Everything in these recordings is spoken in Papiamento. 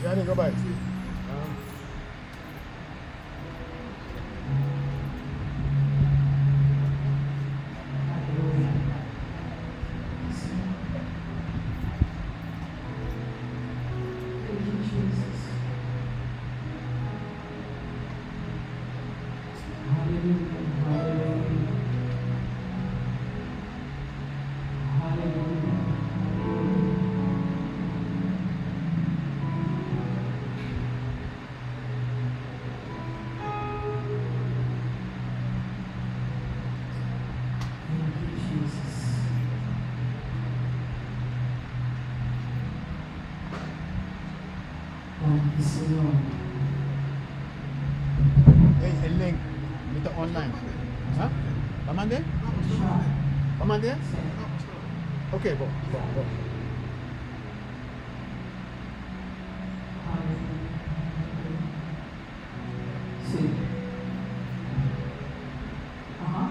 Danny, go bai. Aleluya. Señor. Thank you, Jesus. Aleluya, aleluya. Aleluya, aleluya. Thank you, Jesus. Dank u, Señor. Hey, e link. Mi ta online. Ha? Bo a mand'é? Bo a mand'é? Ok, bon, bon, bon. Aleluya. Sí. Aha.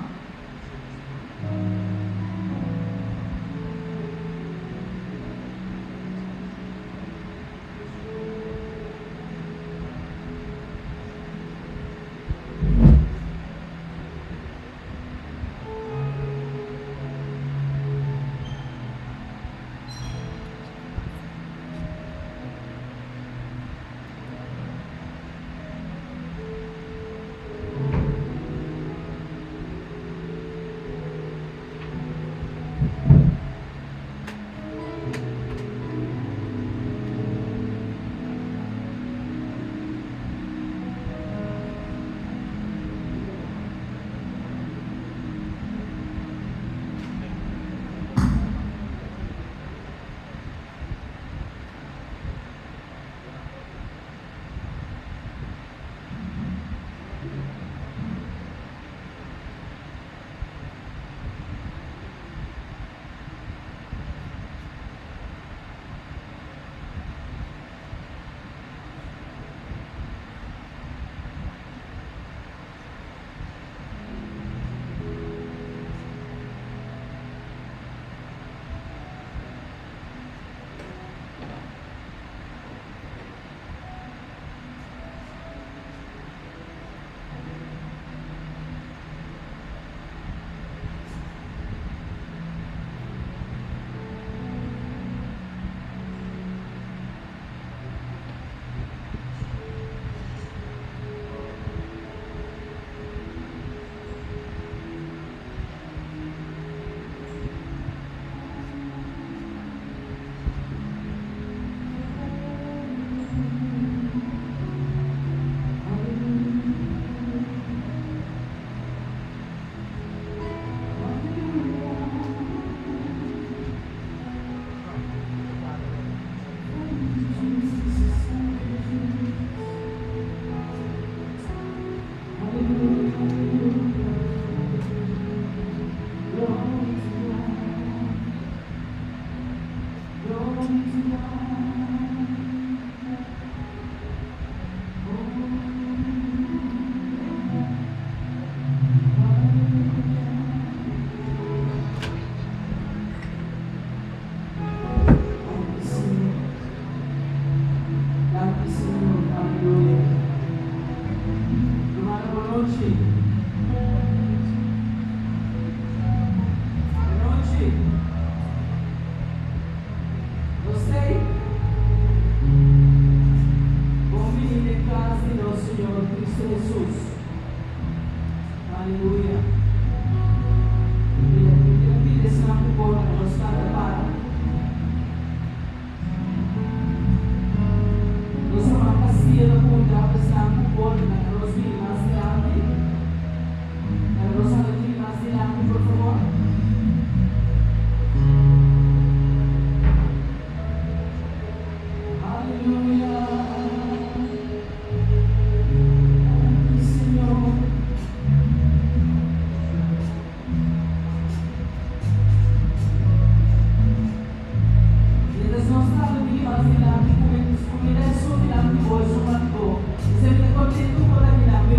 Hallelujah. Glory to God. Glory to God. Oh, hallelujah. Dank u, Señor. Dank u, Señor. Aleluya. Ruman, bon nochi. Bon nochi. Bo Bon bini den kas di nos Señor Kristu Hesus. Aleluya. Mira, mira, pidi esnan ku por nos lanta para. Nos ruman Castillo ta puntra pa esnan ku por laga nos bini mas dilanti. Laga nos anda bini mas dilanti, por fabor. Aleluya. Danki, Señor. Mientras nos ta bini mas dilanti, ku mi, ku mi ta esun dilanti bo, esun bandi bo. Mi semper ta kontentu ku bo ta dilanti.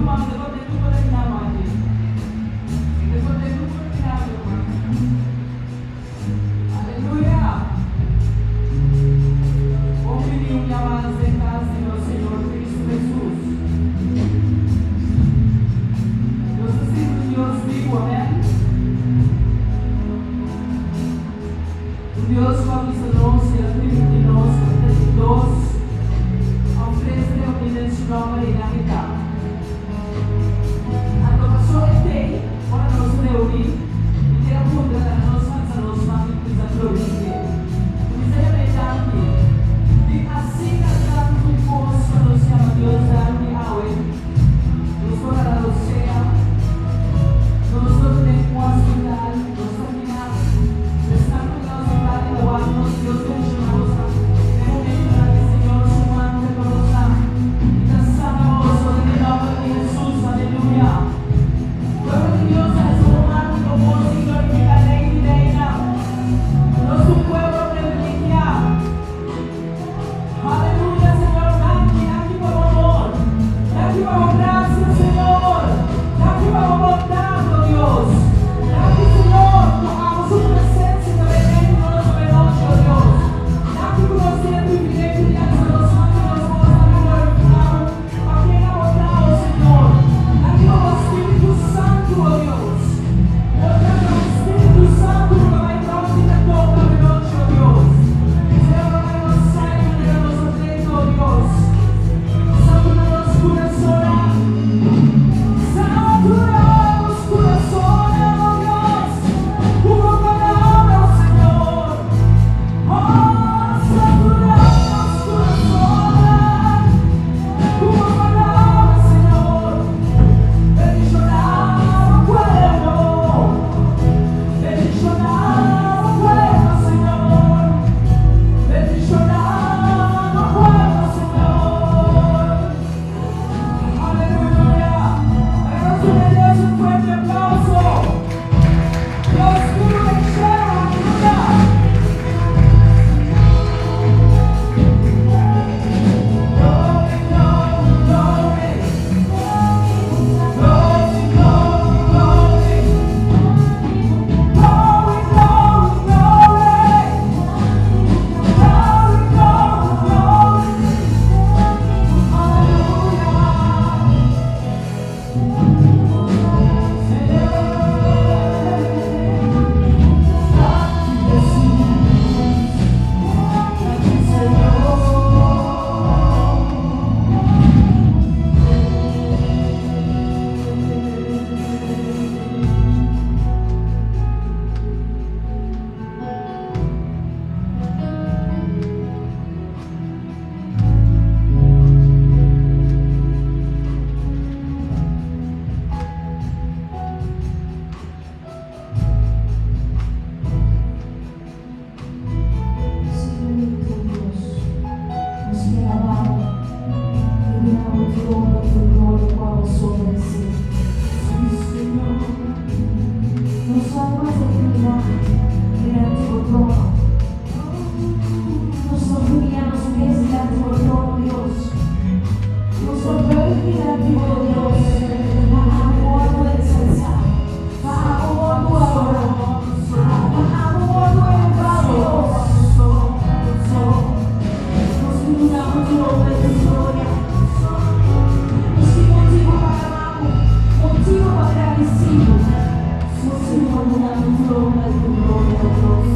bo trono di gloria. Nos tin motibu pa alabá bo, motibu pa gradisí bo. Señor, duna bo trono di gloria, o Dios.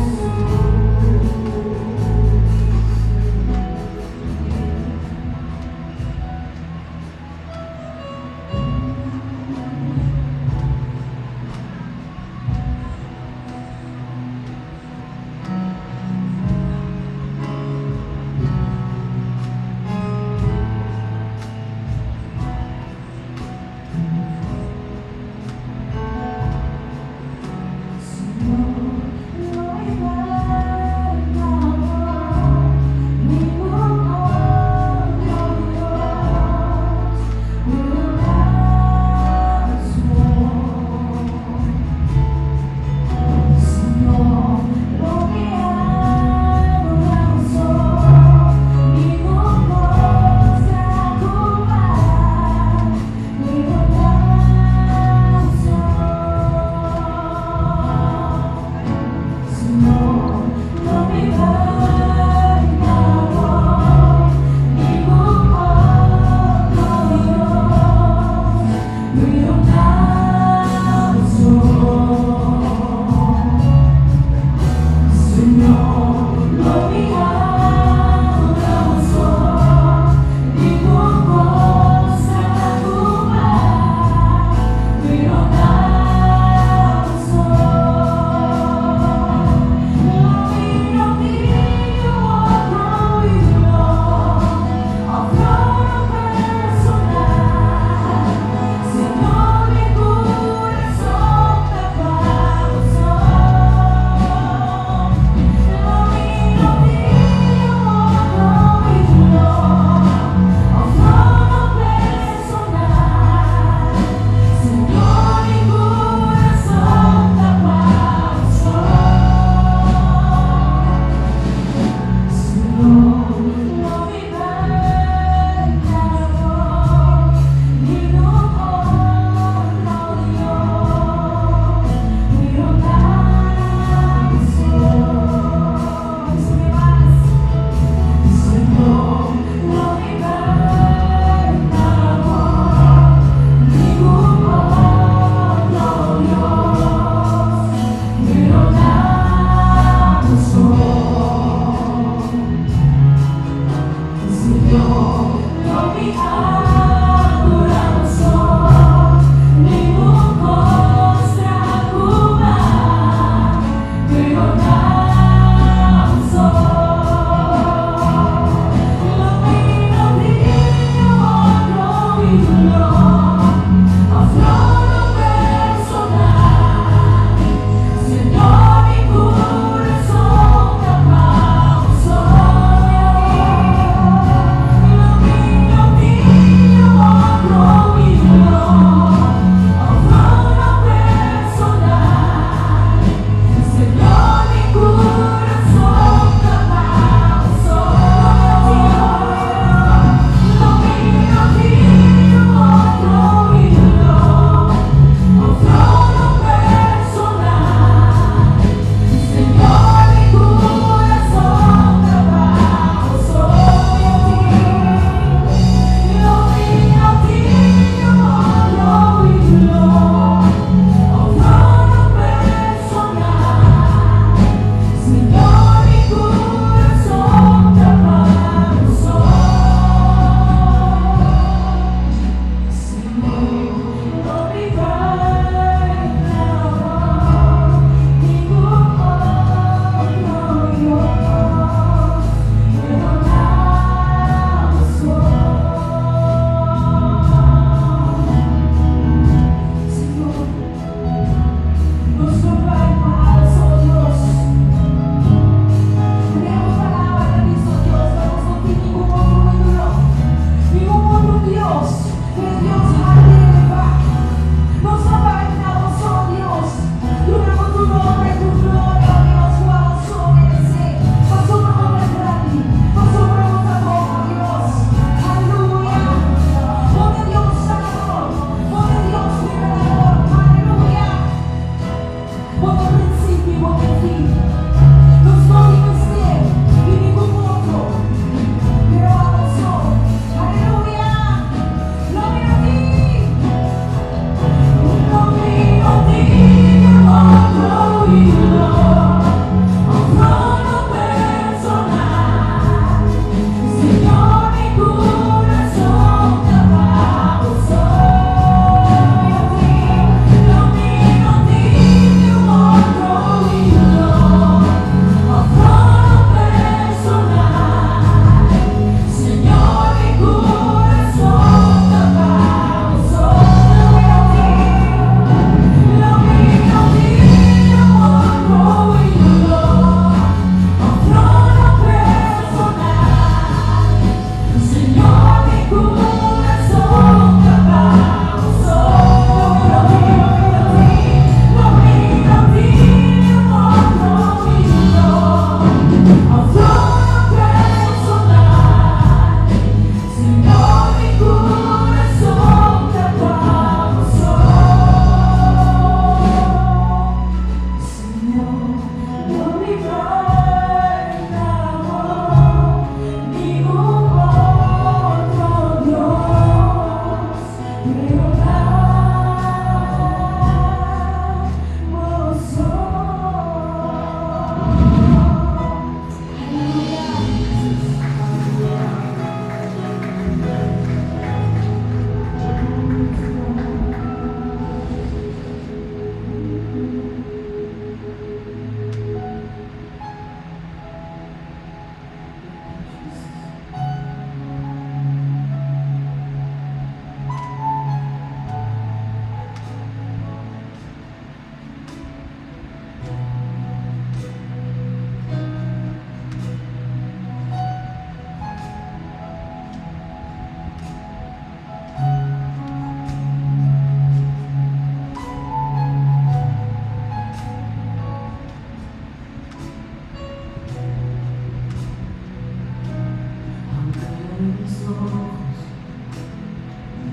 Mis ojos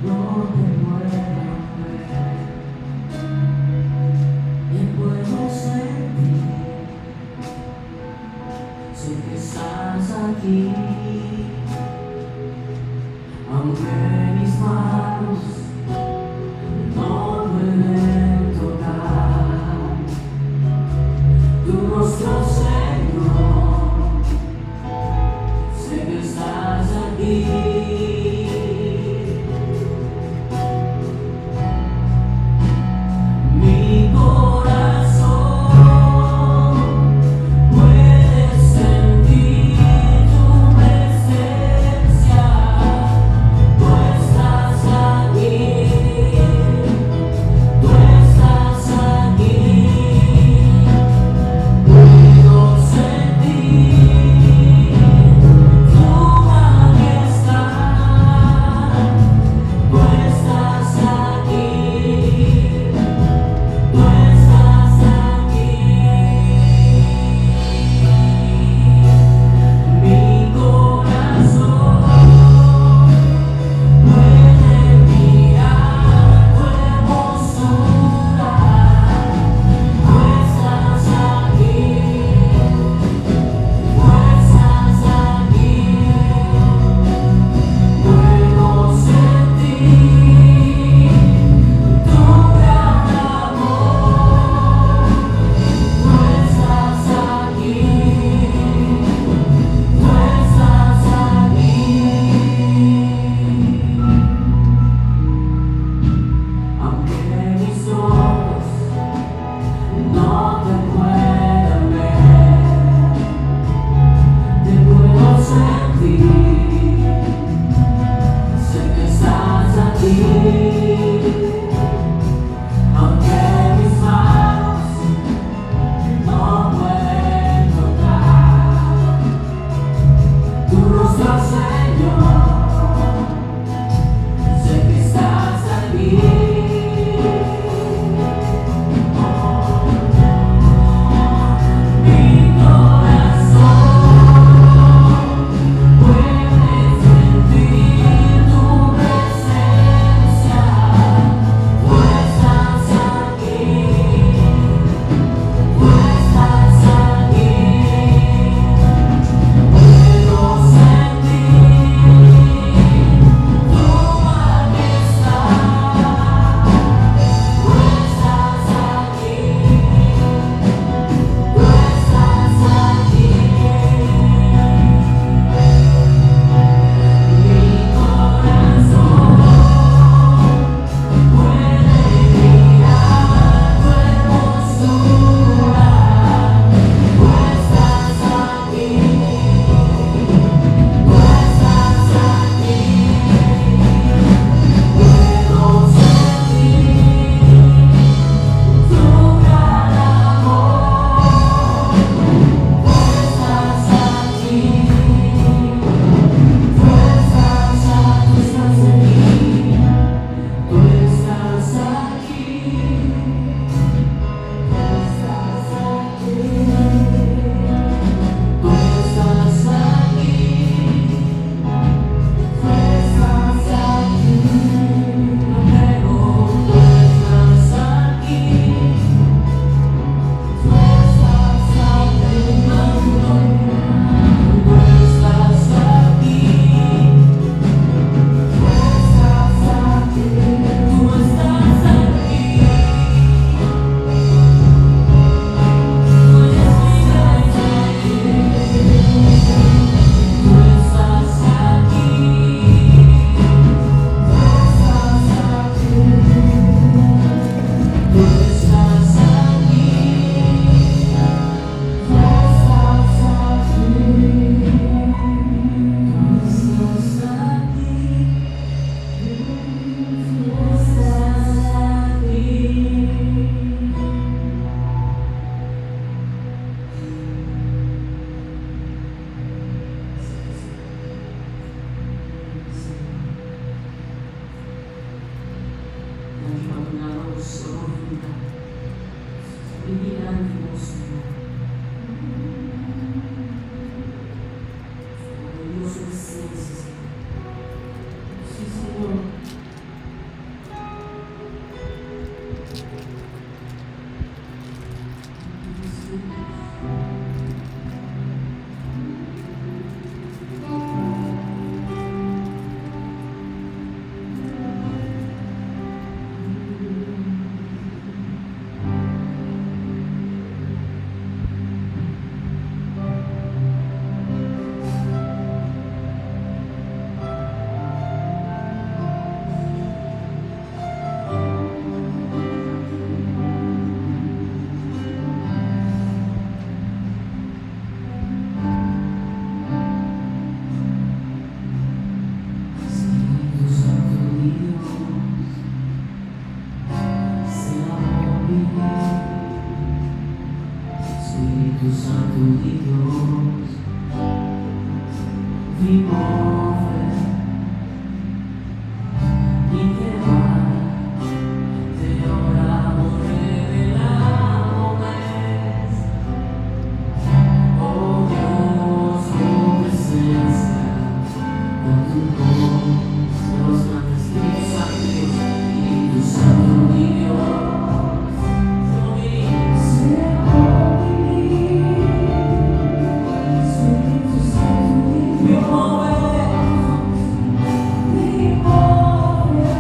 no te puedan ver, te puedo sentir, sé que estás aquí, aunque mis manos no pueden tocar tu rostro, Señor, sé que estás aquí. Mi corazón puede sentir tu presencia, tú estás aquí, tú estás aquí. Puedo sentir tu majestad, tú estás aquí, tú estás aquí. Mi corazón puede mirar tu hermosura. Tú estás aquí, tú estás aquí. Puedo sentir tu gran amor. Tú estás aquí, tú estás aquí. Aunque mis ojos no te puedan ver, te puedo sentir, sé que estás aquí, aunque mis manos no pueden tocar tu rostro, Señor, sé que estás aquí. Mi corazón puede sentir tu presencia, tú estás aquí, tú estás aquí. Puedo sentir tu majestad, tú estás aquí. Tú estás aquí, mi corazón puede mirar tu hermosura. Tú estás aquí, tú estás aquí. Puedo sentir tu gran amor. Tú estás aquí, tú estás aquí, tú estás aquí, tú estás aquí, tú estás aquí, tú estás aquí, pero tú estás aquí. Tú estás aquí, tú estás aquí, tú estás aquí, tú estás aquí, tú estás aquí, tú estás aquí, tú estás aquí. Tú estás aquí, tú estás aquí, tú estás aquí. Danki pa duna nos oportunidad di bini dilanti bo, Señor. Glorioso presencia, Señor. Santu di Dios, mi move, mi ke bai, te ora Bo revelá bo mes. Oh Dios, Bo presensia, ta tur kos. Nos kanta Spiritu Santu di Dios, Spiritu Santu di Dios, bini. Señor, Spiritu Santu di Mi Dios, move, mi move,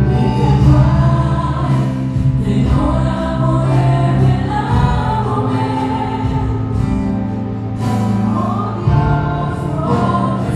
mi ke bai, te ora Bo revelá bo mes. Oh Dios, Bo.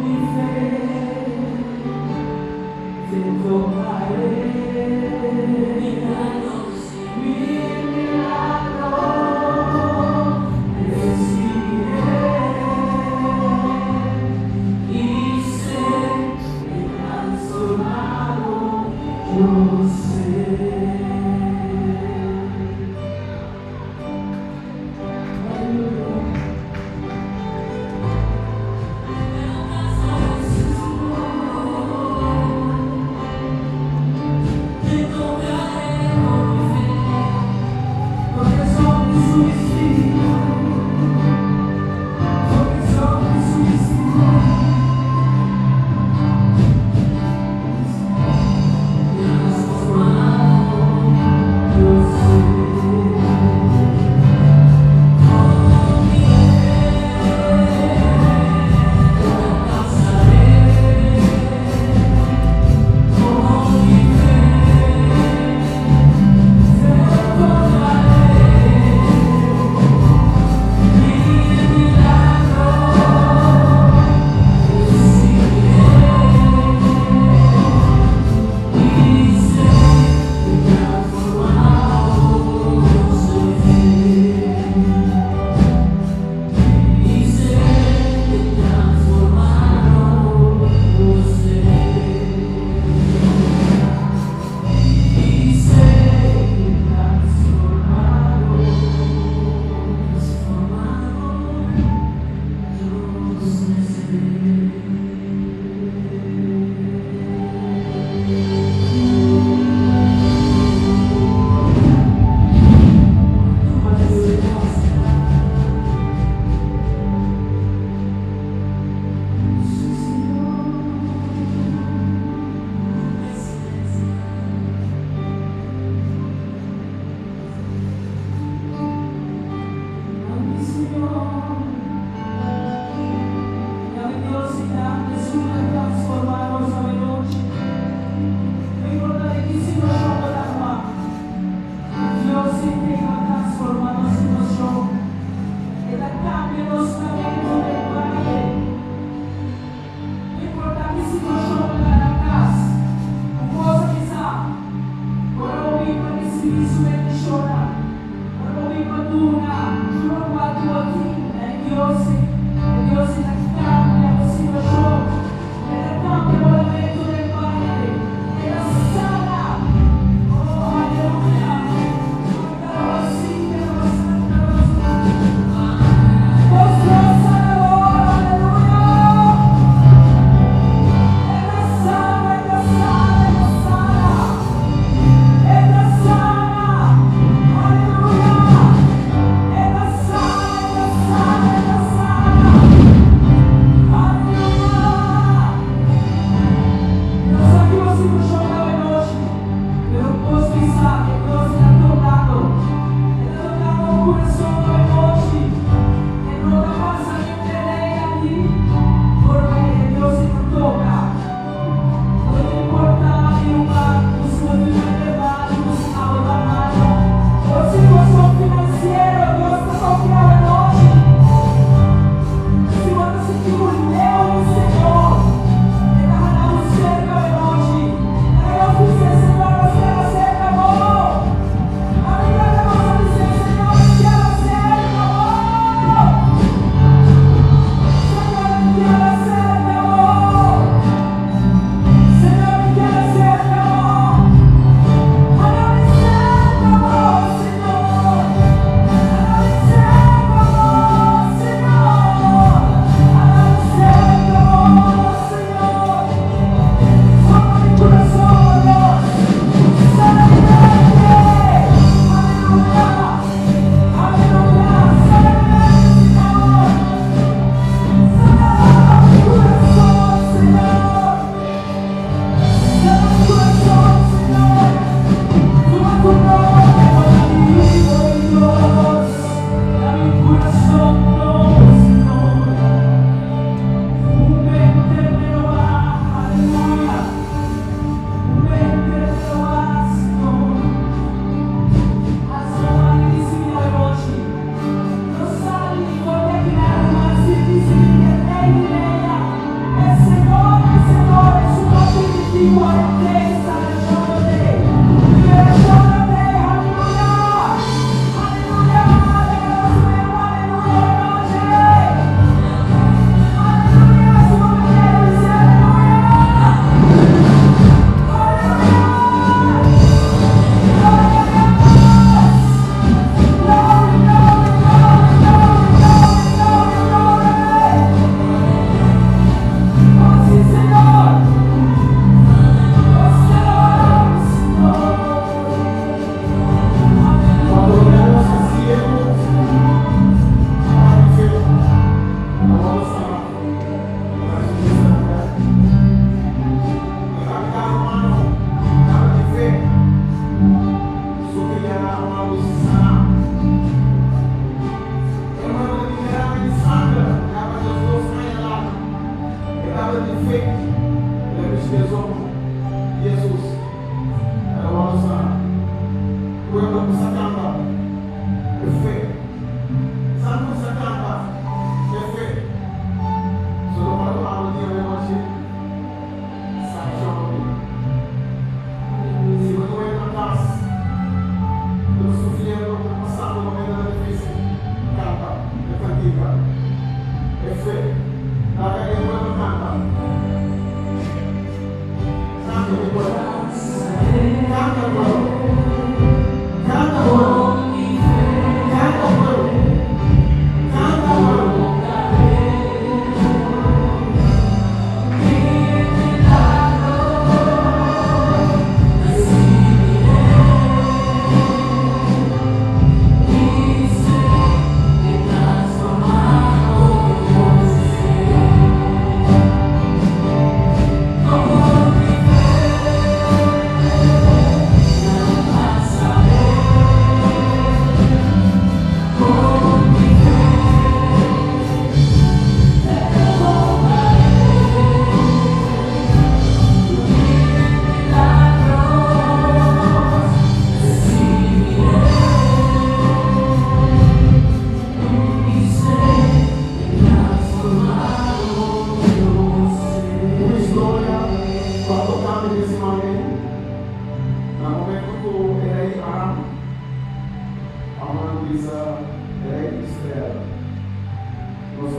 mi fe te tocaré. Mi milagro recibiré y seré transformado, yo sé. Aleluya. Te tocaré con mi fe, porque soy su espíritu, porque soy su espíritu. Transformado, yo sé. Con mi fe te alcanzaré, con mi fe te tocaré. Mi milagro recibiré y seré transformado, yo sé. Y seré transformado, yo sé. Y seré transformado, transformado, yo sé. Sí, Señor. Mi Señor, ya mi Dios y grande es una transformarnos a mi noche. No importa de qué situación podamos, Dios sí que va a transformar nos situación. Él cambia nos lamento del baile. No importa qué situación na cas, un cos quizá, ora bo bin pa ricibí su bendicion, ora bo bin pa duna, tur loke bo tin na Dios, e Dios ta cambia e situacion, E ta cambia e lamento del baile, E ta sana. Oh, aleluya. Nos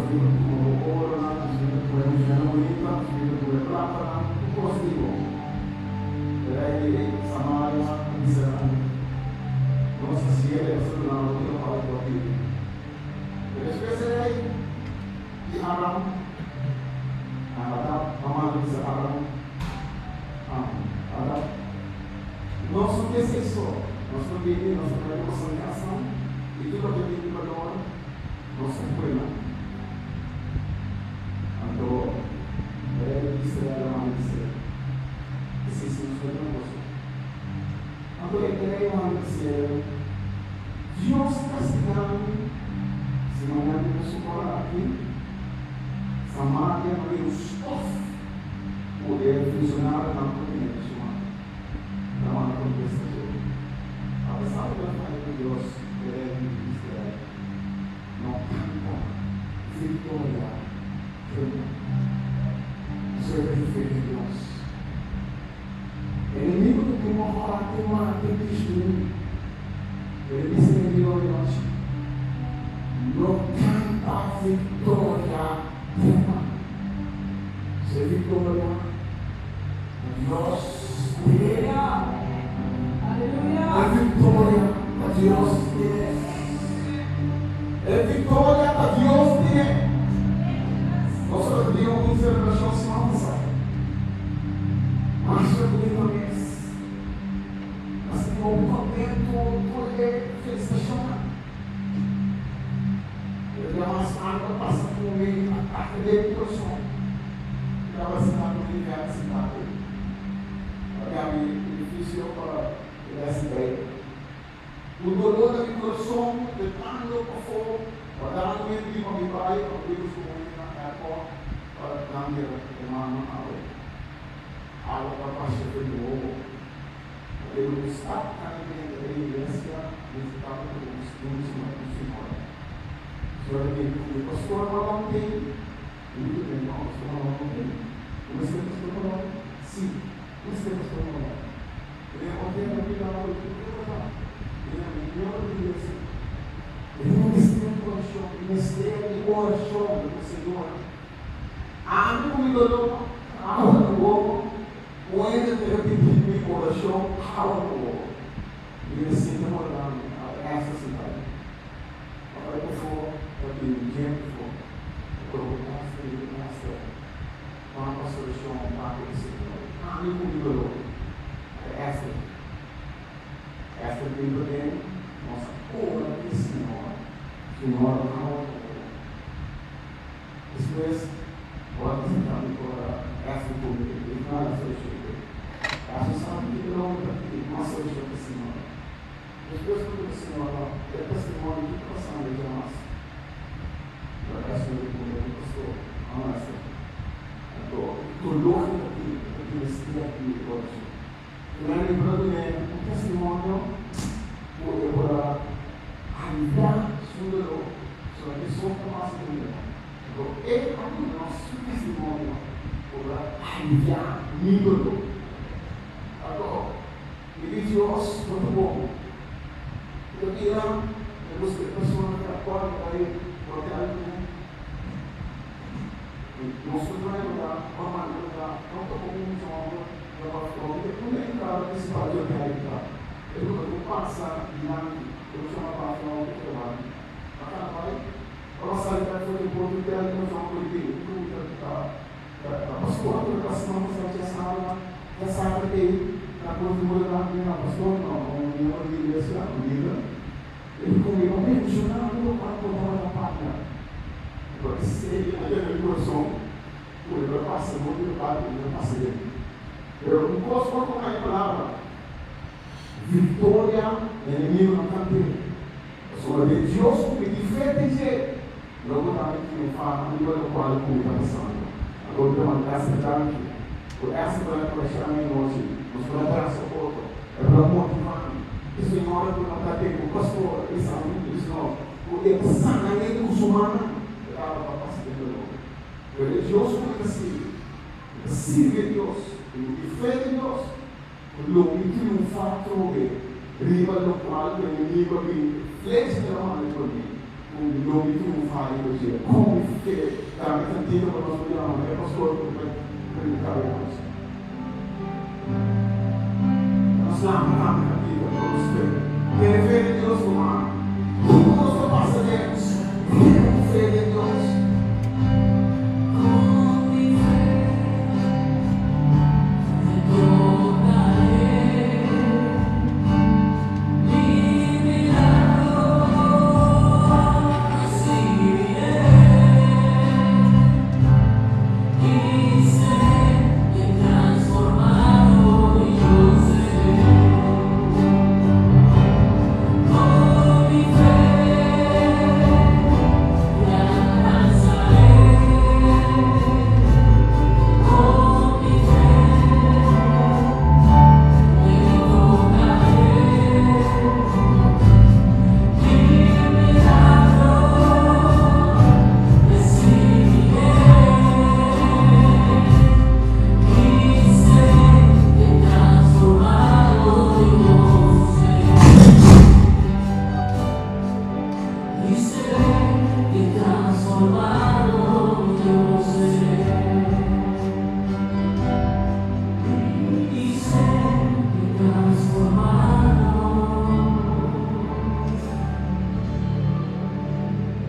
bin pa tuma bo oronan, nos bin pa tuma e muchanan bunita, nos bin pa tuma e platanan, tur kos di bo. E rei di Samaria a bisa nan, Nos a siel e nos a duna bo tur lokual ku bo a pidi. Pero despues e rei di Aram, Hadad, a manda bisa Aram, Hadad, Nos no ke esei so, nos ta bini, nos ta trae boso kasnan i tur loke tin di balor, nos ta pue nan. Anto e rei di Israel a manda bis'é, Esei si nos ta duna boso. Anto e rei a manda bis'é, Dios kastigá mi si mañana di boso ora aki Samaria no bira un stof ku e funshonarionan por tene den su man. Ta manda kontesta dje, Apesar ku el a faya ku Dios, e rei di Israel no kanta viktoria tempu. Pasobra e ta tin fe den Dios. Enemigu ta tin mohora, tin mata, tin destruí. Pero e bisa den dia oe nochi, No kanta viktoria tempu. Se viktoria ta Dios tiene. E viktoria ta Dios tiene. E viktoria ta Dios tiene. Nos a tin un selebrashon siman pasá. Masha bunita mes. Nos a tin hopi kontentu tur e felisitashonnan. Pero dia mas algu a pasa ku mi atake den mi kurason. Mi tabata sintá ku mi niña sintá ku papia mi edifisio pa e lès di Beibel. Un doló na mi kurason gritando pafó, wardando mi di pa mi bai pa mi busca un hende na airport pa nan mira e mama awe. Awa ta basha den mi wowo. Pasobra mi stap na e drenta den iglesia visitando ku un señora. Señora bin ku mi pastor Malon tei. Mi di ku no, pastor Malon no tei. Bo mester pastor Malon? Si, mi mester pastor Malon. Den e hotel mi bira abo di tur kos Mi a mi miembro di iglesia. Mi tin un mester di orashon, mi mester di orashon di Señor. Ami ku mi doló, awa na wowo, un hende ta ripití mi orashon awa na wowo. Mi ta sinti morda mi, ata esta sinta mi. A bai pafó, ta bini djente afó. Ta proba esta i esta. Ban pa solushon papia di Señor. Ami ku mi doló. Ata esta aki. Esta bin pa den nos a ora di Señor. Señor awa na wowo. Despues, ora ta sinta mi ora esta ku mi ta bin na la solushon ke. Caso sabi ki doló mi ta pidi mas solushon pa Señor. Despues ku mi Señor a e testimonio ki ta pasando djamas. Pero esta mi puntra mi pastor, Mama esta anto doló ki ta tin ta tin mester di oracion. Primer mi por a dun'é un testimonio ku e por a aliviá su doló, sola ke so ta pasa den bida. Anto e a duna nos su testimonio ku por a aliviá mi doló. Anto mi di Dios no ta bon. Mi ta bira mi a buska e persona ku a kòrda bai hotel kuné. Nos no ta rekordá, mama no ta rekordá, no ta bon mucha hòmber ta bafó. Mi ta pone entrada prinsipal di hotel ku ta. E ruta ku pasa dilanti, e lo chama bafo na otro trabaho. A kana bai, ora sali bai for di porta hotel e mucha hòmber di bini ku ta ta ta pastor ku ta pasa mama sa dja sala dja sala ei na konfigura nan na pastor no un miembro di iglesia un lider. E di ku mi no menshoná mi lo cual bo tabata papia. Anto esei a yena mi kurason ku e lo pasa no di e parti mi a pasa den. Pero un kos por toka e palabra, Victoria enemigo no kan tene. Pasobra den Dios ku mi tin fe den dje, lo bo ta mi triunfá riba lokual ku mi ta pasando. Anto mi ta manda Esther danki ku Esther ta enkurashá mi anochi. Nos por a brasa otro. E por a motivá mi. E señora ku no ta den ku pastor a bisa mi, e bisa no, ku e ta sana hende ku su mannan. E tabata pasa den doló. Pero e Dios ku mi ta sirbi, mi ta sirbi e Dios ku mi tin fe den Dios, ku lo mi triunfá atrobe riba lokual ku enemigu a bini flecha ta manda riba mi, ku lo mi triunfá riba dje. Kon mi fe. Kere tambe tantito pa nos por yama e pastor ku ta prediká den nos. Nos lanta tambe tantito pa nos fe. Tene fe den Dios, ruman. Kiko nos ta pasa den? Tene un fe den Dios. Con mi fe te tocaré. Mi milagro recibiré. Y sé que transformado yo seré. Con mi fe te alcanzaré. Con mi fe te tocaré. Mi milagro recibiré. Y sé que transformado yo seré. Y sé que transformado yo seré. Y sé que transformado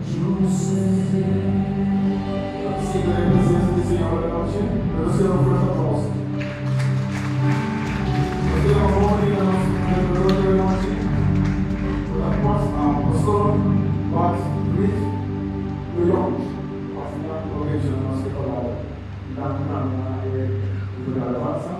yo seré. Sinta den presensia di Señor awe nochi. Nos ta un fuerte aplauso. Nos ta honor di nos predikador di awe nochi, Pastor Bart Ruiz de Jong. Asina lo menshoná nos e palabra. I danki tambe na e grupo di alabansa.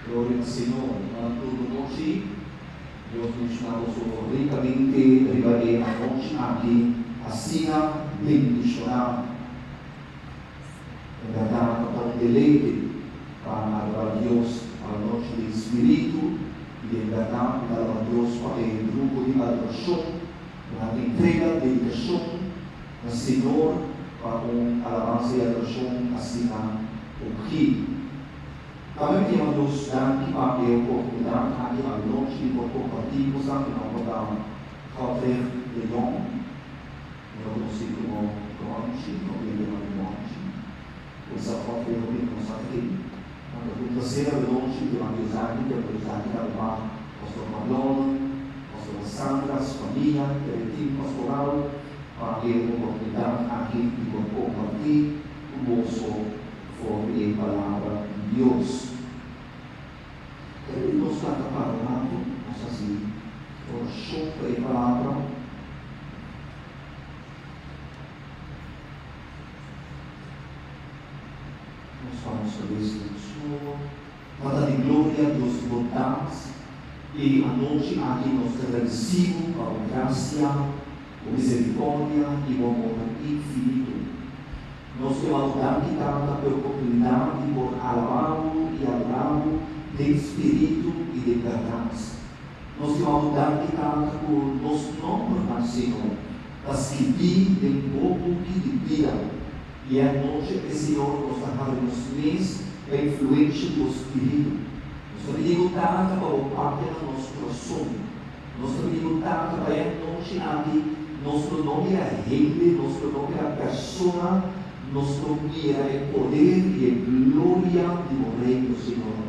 Gloria na Señor. Hermano tur bon nochi. Dios bendiciona boso ricamente riba e anochi aki asina bendiciona. En berdad ta un deleite pa alaba Dios anochi den spiritu y den berdad mi ta alaba Dios pa e grupo di adoracion cu nan entrega dedicacion na Señor pa un alabansa y adoracion asina ungí. Tambe mi ta yama Dios danki pa e oportunidad aki anochi di por comparti cu bosan. Mi nomber ta Godfrey de Jong, mihor conoci como Gonchi, no tin yama mi Gonchi, pues sa Godfrey hopi no sa ta ken. Anto ta un placer anochi di yama Dios danki, di yama Dios danki tambe pa Pastor Marlon, Pastora Sandra, su famia, e team pastoral pa e oportunidad aki di por comparti cu boso for di e Palabra di Dios. Pero di nos lanta para un rato, nos hasi orashon pa e Palabra. Nos para nos kabes den nos solo. Tata di Gloria, Dios di bondat, e anochi aki nos ta gradisibo pa bo grasia, bo misericordia i bo amor infinito. Nos ke wou danki Tata p'e oportunidat di por alabá bo i adorá bo den spiritu i den bèrdat. Nos ke wou danki Tata ku nos nòmbernan, Señor, ta skibí den bo buki di bida. I e anochi e Señor nos ta habri nos mes pa e influensha di bo spiritu. Nos ta pidi bo Tata pa bo papia na nos kurason. Nos ta pidi bo Tata pa e anochi aki nos lo no mira hende, nos lo no mira persona, nos lo mira e poder i e gloria di bo Reino, Señor.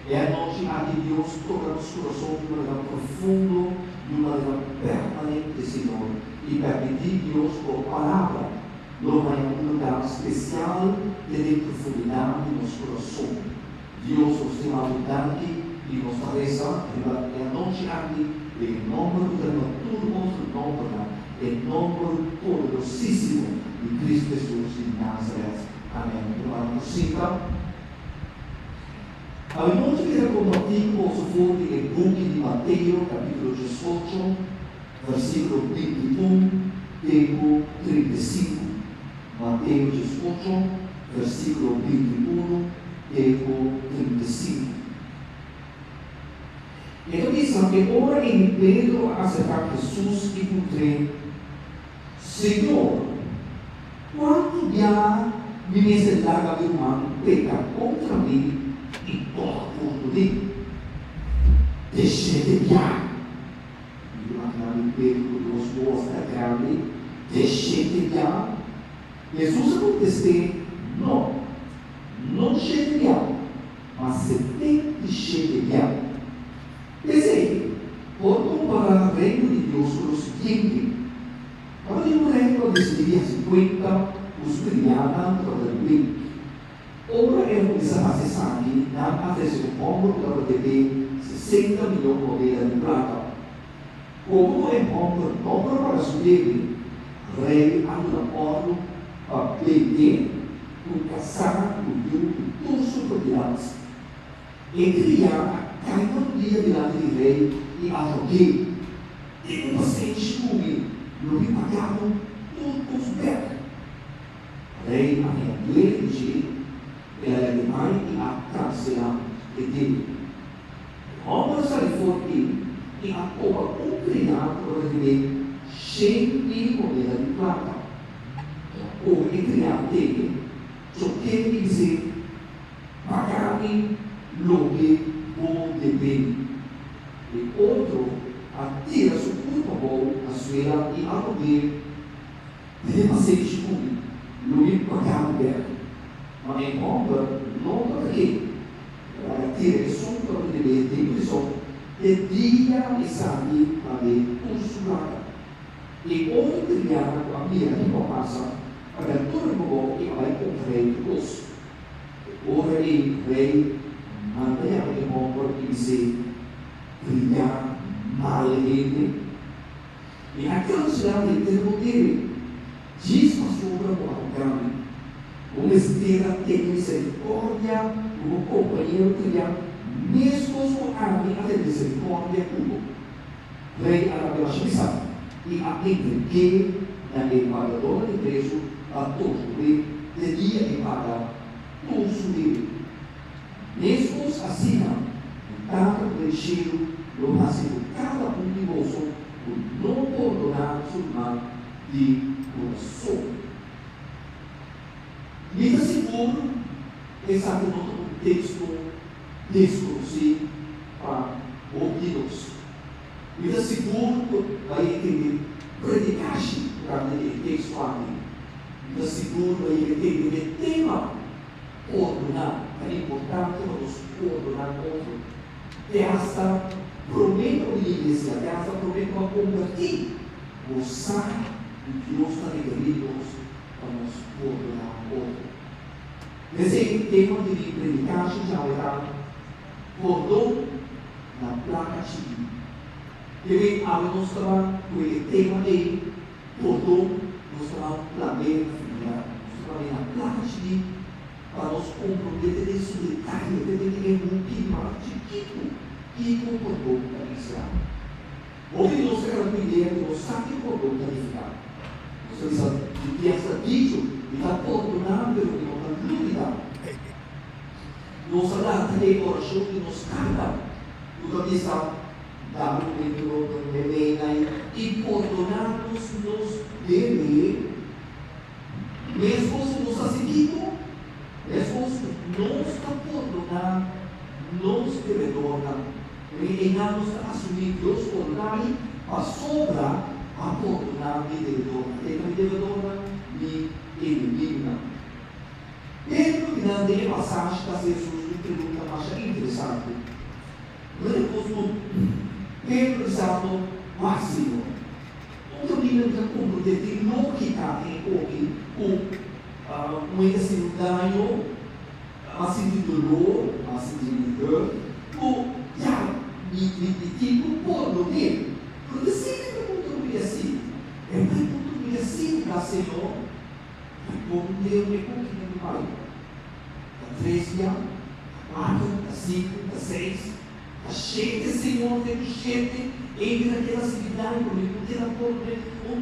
E anochi aki Dios toka nos kurason di un manera profundo, di un manera permanente, Señor, i permití Dios bo Palabra lo haña un lugar spesial te den profundidat di nos kurason. Dios nos tin algu danki i nos ta resa riba e anochi aki den e nomber ku ta riba tur otro nombernan, e nomber poderosísimo di Cristo Hesus di Nazaret. Amen. Rumannan por sinta. Awe nochi mi ta kompartí ku boso for di e buki di Mateo kapítulo 18, versíkulo 21 te ku 35. Mateo 18, versíkulo 21 te ku 35. E ta bisa, E ora ei Pedro a aserká Hesus i puntr'é, Señor, Kuantu biaha mi mester laga mi ruman peka kontra mi i tòg pordon'é? Te shete biaha. Mi ta imaginá mi Pedro ku dos bos ta grandi, Te shete biaha? Hesus a kontest'é, No, no shete biaha, ma 77 biaha. P'esei, por kompará Reino di Dios ku lo siguiente, Tabatin un rei ku a disidí di hasi kuenta ku su kriánan ku tabata debé. Ora el a kuminsá hasi esaki, nan a trese un hòmber ku tabata debé 60 miyon moneda di plata. Komo ku e hòmber no por a paga su debe, rei a duna òrdu pa bend'é ku kasá, ku yu i tur su propiedat. E kriá a kai na rudia dilanti di rei i a rog'é, Tene pasenshi ku mi, lo mi paga bo tur kos bèk. Rei a haña duele di dje, el a lag'é bai i a kanselá e debe. E hòmber a sali for di ei i a topa un kriá ku tabata deb'é 100,000 moneda di plata. El a kohe e kriá tene, chok'é i bis'é, Paga mi loke bo debe mi. E otro a tira su kurpa bou na suela i a rog'é, Tene pasenshi ku mi, lo mi paga bo bèk. Ma e hòmber no tabata ke. El a laga tira esun ku tabata deb'é den prizòn te dia esaki pag'é tur su plaka. E otro kriana ku a mira kiko a pasa, a bèl tur riba bou i a bai konta rei tur kos. E ora ei rei manda yama e hòmber i bis'é, Kriá mal hende, mi a kanselá henter bo debe, djis pasobra bo a roga mi. Bo mester a tene miserikòrdia ku bo kompañero kriá meskos ku ami a tene miserikòrdia ku bo. Rei a rabia masha pisá i a entreg'é na e wardadónan di prezu pa tortur'é te dia e paga tur su debe. Meskos asina, mi Tata ku den shelu lo hasi ku kada un di boso ku no pordoná su ruman di kurason. Mi ta sigur esaki no ta un teksto deskonosí pa hopi di nos. Mi ta sigur ku bai entende predikashi tokante di e teksto aki. Mi ta sigur bai entende e tema pordoná. Ta importante pa nos pordoná otro. Te asta promé ku a bini iglesia, te asta promé ku a kombertí, bo sa ku Dios ta rekerí nos pa nos pordoná otro. P'esei tema di mi predikashi djawe ta Pordon na plaka chikí. Debe awe nos ta ban ku e tema ei, Pordon, nos ta ban plan'é na familiar. Nos ta plan'é na plaka chikí pa nos komprondé te den su detaye, te den e huki mas chikitu kiko pordon ta enserá. Hopi di nos ta keda ku idea ku nos sa kiko pordon ta nifiká. Nos ta bisa di ki hasta dicho, Mi ta pordoná, pero mi no ta lubidá. Nos a lanta e orashon di nos tata ku ta bisa, Dami momento no ta memeina i pordoná nos nos debe, meskos ku nos hasi kiko? Meskos ku nos ta pordoná nos debedornan. Ri einan nos ta asumí Dios pordoná mi pasobra a pordoná mi debedornan. Ken ta mi debedornan? Mi enemigunan. Pedro di nan den e pasashi ta hasi Hesus un pregunta masha interesante. No ta kos ku Pedro bisando, Wak, Señor, un kaminda mi ta komprondé tin lógika den e koki ku un hende a sinti un daño, a sinti dolor, a sinti hurt, ku ya mi mi tin ku pordon'é. Pero ta sigui pregunta ku mi hasi, E pregunta ku mi hasi ta, Señor, ta kon leu e koki na mi bai? Ta tres bia? Ta kuater? Ta sinku? Ta seis? Ta shete, Señor? Te ku shete hende ta keda sigui daño ku mi ku keda pordon'é? Un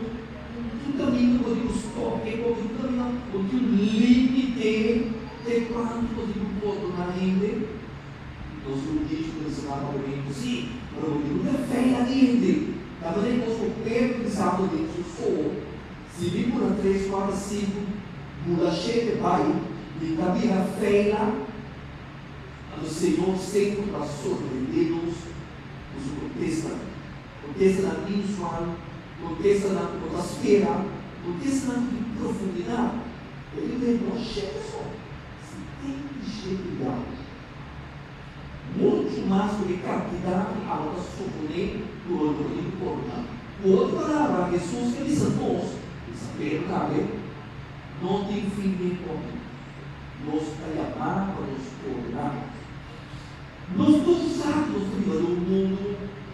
un kaminda bo tin ku stòp e koki, un kaminda bo tin un límite te kuantu bo tin ku pordoná hende. Nos tin un dicho ku ta bisa na papiamentu, Sí, pero bo tin ku ta fei na hende. Ta manera kos ku Pedro bisando den su so. Si mi bula tres, kuater, sinku, bula shete bai, mi ta bira feila. Anto Señor semper ta sorprendé nos ku su kontestanan. Kontestanan inusual, kontestanan ku no ta spera, kontestanan ku tin profundidat. E tin den no shete so, 77 biaha. Muchu mas ku e kantidat ku abo ta suponé ku lo no tin pordoná. Ku otro palabra, Hesus ke bisa nos, bisa Pedro tambe, no tin fin den kontra. Nos ta yamá pa nos pordoná. Nos tur sa ku nos ta biba den un mundu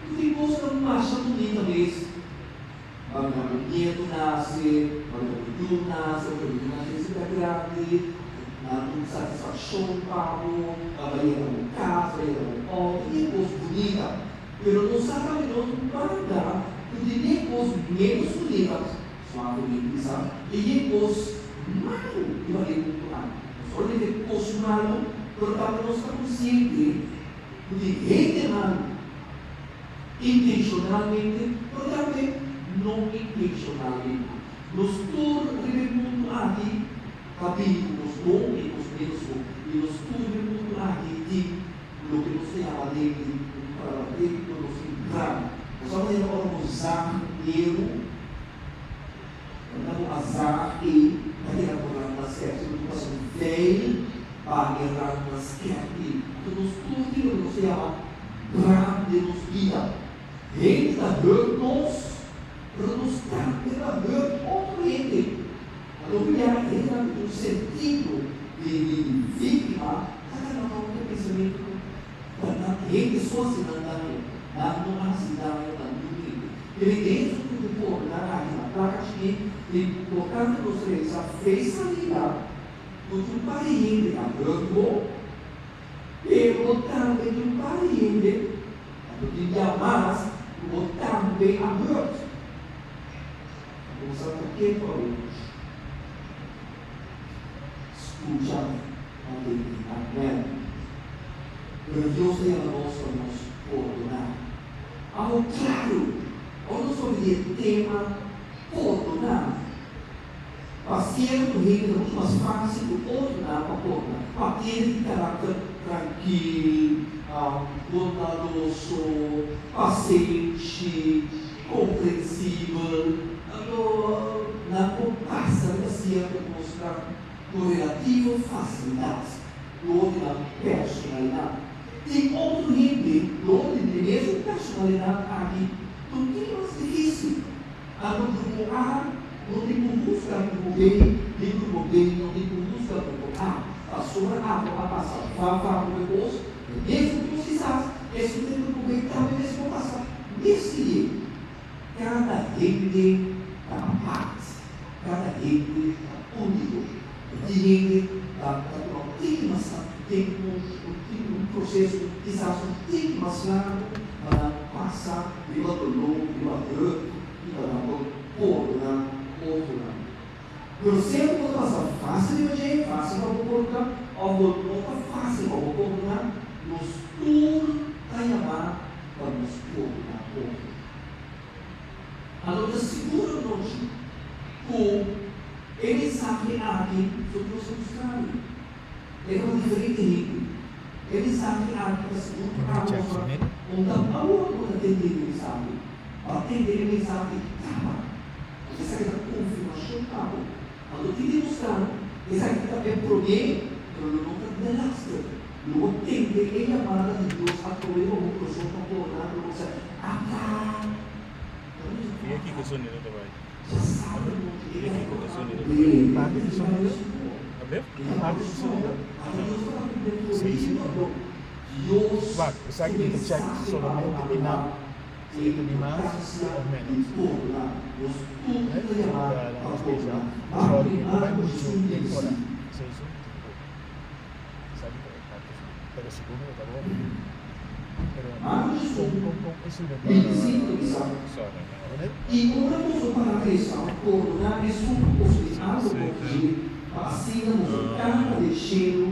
ku tin kosnan masha bunita mes. Manera bo nieto nase, manera bo yu nase, ora bo yu nase esei ta grandi, nan ta un satisfakshon pa bo, nan ta yena bo kas, nan ta yena bo outo, tin e kos bunita. Pero nos sa tambe nos banda ku tin e kos ménos bunita, suavemente bisa, i e kos malu riba e mundu aki. No solamente kos malu, pero tambe nos ta konsiente ku tin hende malu. Intenshonalmente, pero tambe no intenshonalmente. Nos tur riba e mundu aki ta bini ku kos bon i kos ménos bon. I nos tur riba e mundu aki tin loke nos ta yama den un palabra tékniko, nos tin drama. Bo sa manera ora bo zag un heru, manera bo a zag ei, ta keda ku randnan skèrpi. Bo tin pasa un veil pa e randnan skèrpi. Anto nos tur tin loke nos ta yama Dram den nos bida. Hende ta hurt nos, pero nos tambe ta hurt otro hende. Anto hopi biaha hendenan ku tin un sentido di di víktima ta gana nan ku e pensamentu ku ta nan hende so hasi nan daño, nan no a hasi daño na niun hende. Pero e hende ku tin pordoná aki na plaka chikí, ta importante nos realisá fe salida ku tin un par di hende ta hurt bo, Pero tambe tin un par di hende, anto tin bia mas, ku bo tambe a hurt. Anto bo sa ta ketu awe nochi. Skucha pa tende. Amen. Pero Dios ta yama nos pa nos pordoná. Awor klaru, ora nos papia di e tema pordoná, Pa sierto hende ta muchu mas fásil ku otronan pa porta pa kende tin karakter trankil, bondadoso, pasenshi, komprensibel. Anto nan por pasa riba sierto kosnan ku relativo fasilidat dor di nan personalidat. Tin otro hende dor di e mesun personalidat aki ku tin mas difísil. Anto grupo A no tin ku buska grupo B, ni grupo B no tin ku buska grupo A. Pasobra abo a pasa va va ku e kos, e mesun kos kisas esun den grupo B tambe mes por pasa mes lié. Kada hende ta apart, kada hende ta úniko. E tin hende ta ta tuma un tiki mas tantu tempu, un tiki un proseso kisas un tiki mas largu pa nan pasa riba doló, riba hurt i pa nan por pordoná otronan. Pero semper bo ta pasa fásil riba dje, fásil pa bo pordoná òf bo no ta fásil pa bo pordoná, nos tur ta yamá pa nos pordoná otro. Anto mi ta sigur anochi ku e mensahe aki so Dios a mustra mi. E ta pa diferente hende. E mensahe aki ta sigur pa abo pasobra un ta awor ku bo ta tende e mensahe. Bo a tende e mensahe kaba. Anto esaki ta konfirmashon pa bo. Anto tin demostrá esaki ta e promé, pero lo no ta delaster. Lo bo tende e yamada di Dios atrobe pa bo kurason pa torna, lo bo bisa, Ata! I aki ku sonido ta bai? I aki ku e sonido ta bai? Parte di sonido? Parte di sonido? Sí, sí. Wak, esaki mi ta check solamente kinan si e ta di mas of menos. Eh, ta laga nos bisa. Sorry, mi no bai muchu den ora. Seisu, tipo. Esaki ta e parte su. Pero segun mi e ta bon. Pero kon kon kon e sube para Sorry, no. I ora boso para resa, pordoná esun ku boso tin algu kontra dje, pa asina boso Tata den shelu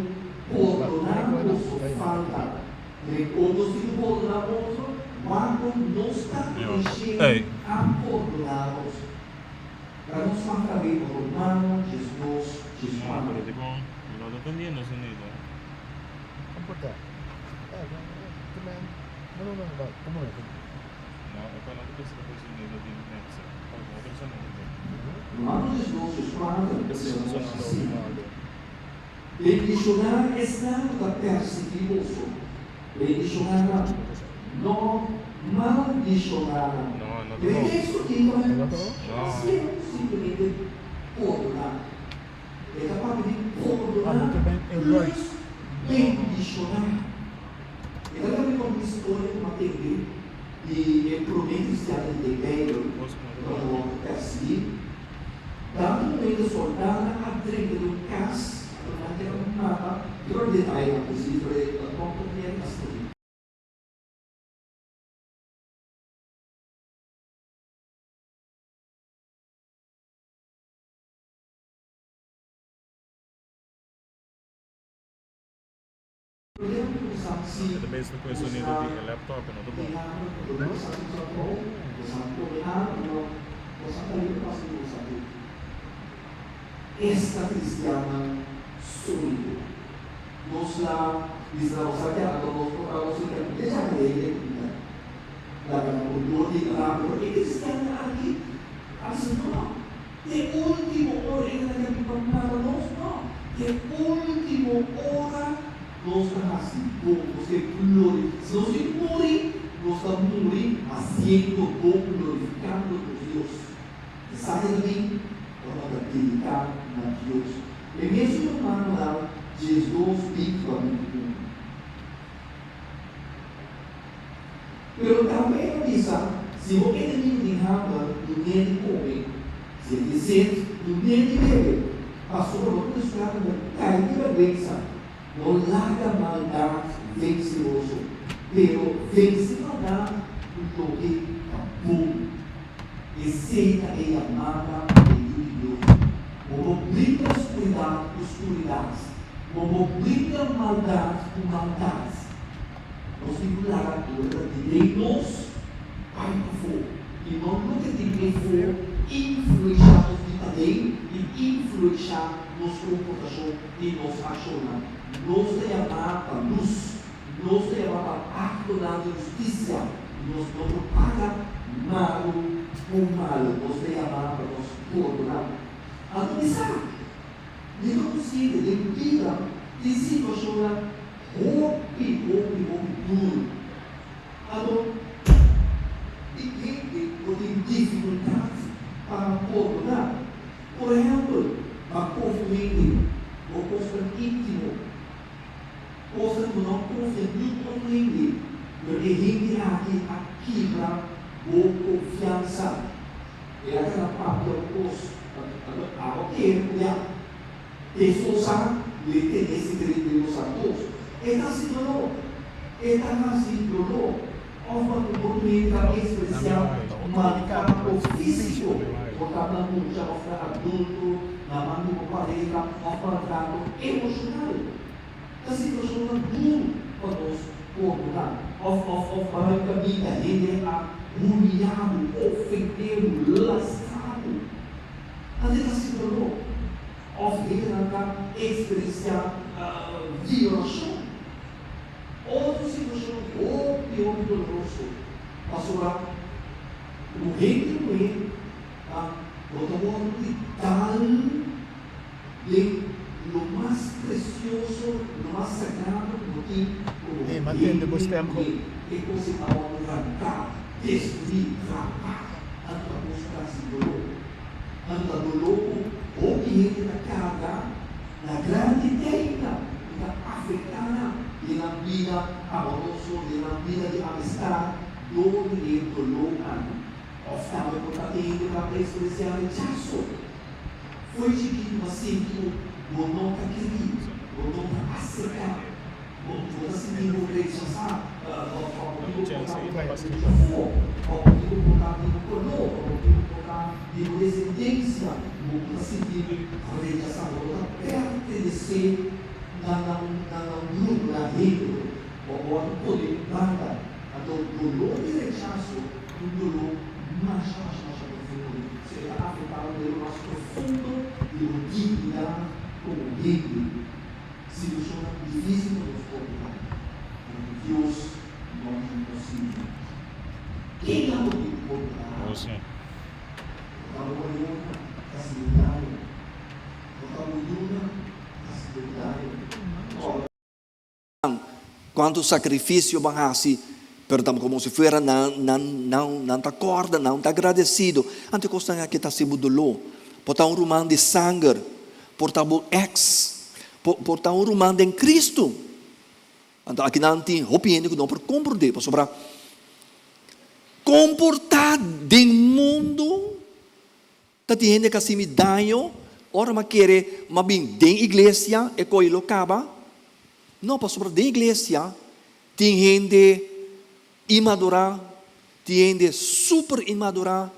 pordoná boso falta. Rekon nos tin ku pordoná otro? Wak kon nos Tata den shelu a pordoná nos. Laga nos wak tambe Romano 12, No, pero 14. dikon mi no ta tendiendo sonido. Kon por ta? Eh, te men. No, no, no, no, un momento. No, e no ta bisa ku sonido di mixer. Otro sonido tin. Romano 12, 14 Esei bisa ta nos sonando asina. audio. Bendishoná esnan ku ta persiguí boso, bendishoná nan, no maldishoná nan. No, no ta Den bon. teksto tin tambe No ta bon? No. simplemente pordoná. E ta papia di pordoná Ah, te ben e plus ruis. bendishoná. E ta tambe konta un historia ku mi a tende di e promé kristiannan di den Beibel Bos no ta ku tabata bon. wòrdu persiguí. Tantu momento soldanan a drenta den un kas, anto nan ker a mata, dor detayenan presis, pero e ta konta bien asina. E ta bezig ku e sonido di e laptop, e no ta bon. Esta cristiannan solido. Nos la bisa nos a keda anto nos por a nos ke deja rei den bida. Laga nan por dor di rabia pero e cristiannan aki a bisa no. Te ultimo ora e nan a bin pa mata nos? No. Te ultimo ora nos ta hasi bon, nos ta glori. Si nos tin muri, nos ta muri hasiendo bon, glorificando nos Dios. Esaki ta bin ora nos ta dedica na Dios. E mesun hermanonan 12, 20 pa 21. Pero tambe e ta bisa, Si bo enemigu tin hamber, dun'é di kome, si e tin set, dun'é di bebe, pasobra bo ta deskuá ku bo kai di bèrgwensa. No laga maldat vense boso, pero vense maldat ku loke ta bon. Esei ta e yamada di e Yu di Dios. Bo por bringa skuridat ku skuridat, bo por bringa maldat ku maldat. Nos tin ku laga loke ta di den nos bai pafó i no loke tin pafó influenshá nos di paden i influenshá nos komportashon i nos akshonnan. Nos ta yamá pa lus, nos ta yamá pa aktonan di hustisia i nos no por paga malu ku malu. Nos ta yamá pa nos pordoná. Anto mi sa, mi ta konsiente den bida tin situashonnan Hopi, hopi, hopi duru. Anto, tin hende ku tin difikultat pa pordoná. Por ehèmpel, bo a konfia un hende bo kosnan íntimo, kosnan ku bo no a konfia niun otro hende, pero e hende aki a kibra bo konfiansa. El a kana papia un kos, anto abo kere ku ya. Hesus a le tene secreto den nos actos. E ta haci dolor. E ta haci dolor. Of pa cu bo meta expresa maltrato fisico, por ta na mucha of na adulto, na man di bo pareha of maltrato emocional. Ta situacionnan duro pa nos pordona. Of of of pa caminda hende a humiya bo, ofende bo, lastra bo. Nan ta hasi doló òf hendenan ta eksperensiá violashon. Otro situashon hopi hopi doloroso pasobra ku hende muhé ta bo ta wòrdu di dal den lo mas presioso, lo mas sagrado ku bo tin komo Hey, mantende hende bo stem muhé. E kos ei ta wòrdu ranká, destruí, rapá. Anto ta kos ku ta hasi doló. Anto ta doló ku hopi hende ta karga na grandi teina ku ta afektá nan den nan bida amoroso, den nan bida di amistad dor di e doló aki. Òf tambe por ta tin hende ta eksperensiá rechaso. Fo'i chikitu bo a sinti ku bo no ta kerí, bo no ta aseptá. Bo ta sinti bo rechasá pa motibu ku bo ta di afó, pa motibu ku bo ta di bo koló, pa motibu ku bo ta di bo desendensia, bo ta sinti bo rechasá, bo no ta pertenesé na un grupo, na hende, bo a wòrdu pone un banda. Anto doló di rechaso ta un doló masha masha masha profundo, si e ta afektá bo den lo mas. Dignidat komo hende, situashonnan difísil pa nos pordoná, pero ku Dios no ta imposibel. Ken abo tin ku pordoná? Oh, sí. Bo ta bo mayornan ta hasié daño. Bo ta bo yunan ta hasié daño. Cuanto sacrificio bo a haci, pero ta como si fuera nan nan nan nan ta corda, nan ta agradecido. Anto e cosnan aki ta haci bo dolor. Por ta un ruman di sanger, por ta bo ex, por por ta un ruman den Cristo. Anto aki nan tin hopi hende cu no por comprende, pasobra con por ta den mundo Ta tin hende ka hasi mi daño ora mi a kere mi a bin den iglesia e koe lo kaba? No, pasobra den iglesia tin hende inmadurá, tin hende super inmadurá,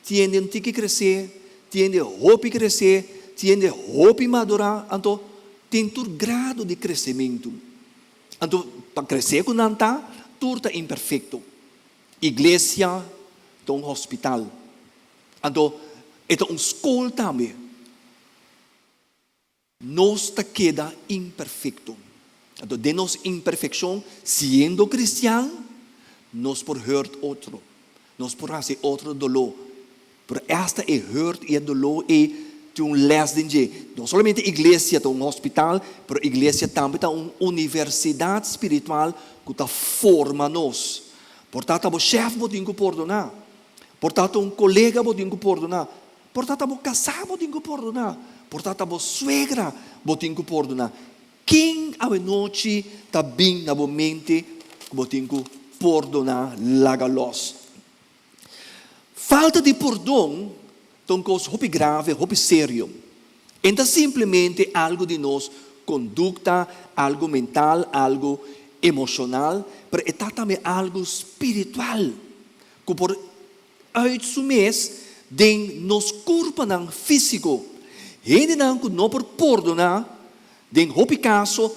tin hende un tiki kresé, tin hende hopi kresé, tin hende hopi madurá, anto tin tur grado di kresementu. Anto pa kresé ku nan ta, tur ta imperfekto. Iglesia ta un hospital. Anto e ta un skol tambe. Nos ta keda imperfekto. Anto den nos imperfekshon, siendo kristian, nos por hurt otro. Nos por hasi otro doló. Pero asta e hurt i e doló ei tin un lès den dje. No solamente iglesia ta un hospital, pero iglesia tambe ta un universidat spiritual ku ta forma nos. Por ta ta bo shèf bo tin ku pordoná. Por ta ta un kolega bo tin ku pordoná. Por ta ta bo kasá bo tin ku pordoná. Por ta ta bo suegra bo tin ku pordoná. Ken awenochi ta bin na bo mente ku bo tin ku pordoná laga lòs? Falta di pordon ta un kos hopi grave, hopi serio. E no ta simplemente algu di nos kondukta, algu mental, algu emoshonal, pero e ta tambe algu spiritual ku por uit su mes den nos kurpanan físiko. Hendenan ku no por pordoná, den hopi kaso,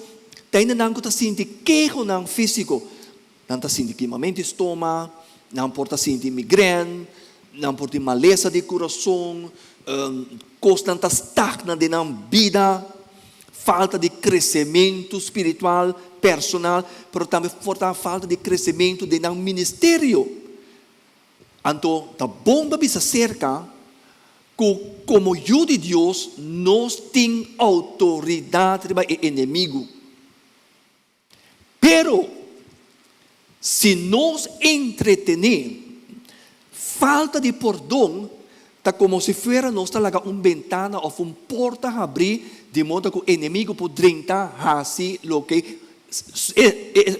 ta hendenan ku ta sinti kehonan físiko. Nan ta sinti kimamentu di stoma, nan por ta sinti migrèn, nan por tin malesa di kurason, kosnan ta stagna den nan bida, falta di kresementu spiritual, personal, pero tambe por ta falta di kresementu den nan ministerio. Anto ta bon pa bisa serka ku komo yu di Dios nos tin outoridat riba e enemigu. Pero, si nos entretené falta di pordon, ta komo si fuera nos ta laga un bentana òf un porta habrí di moda ku enemigu por drenta hasi loke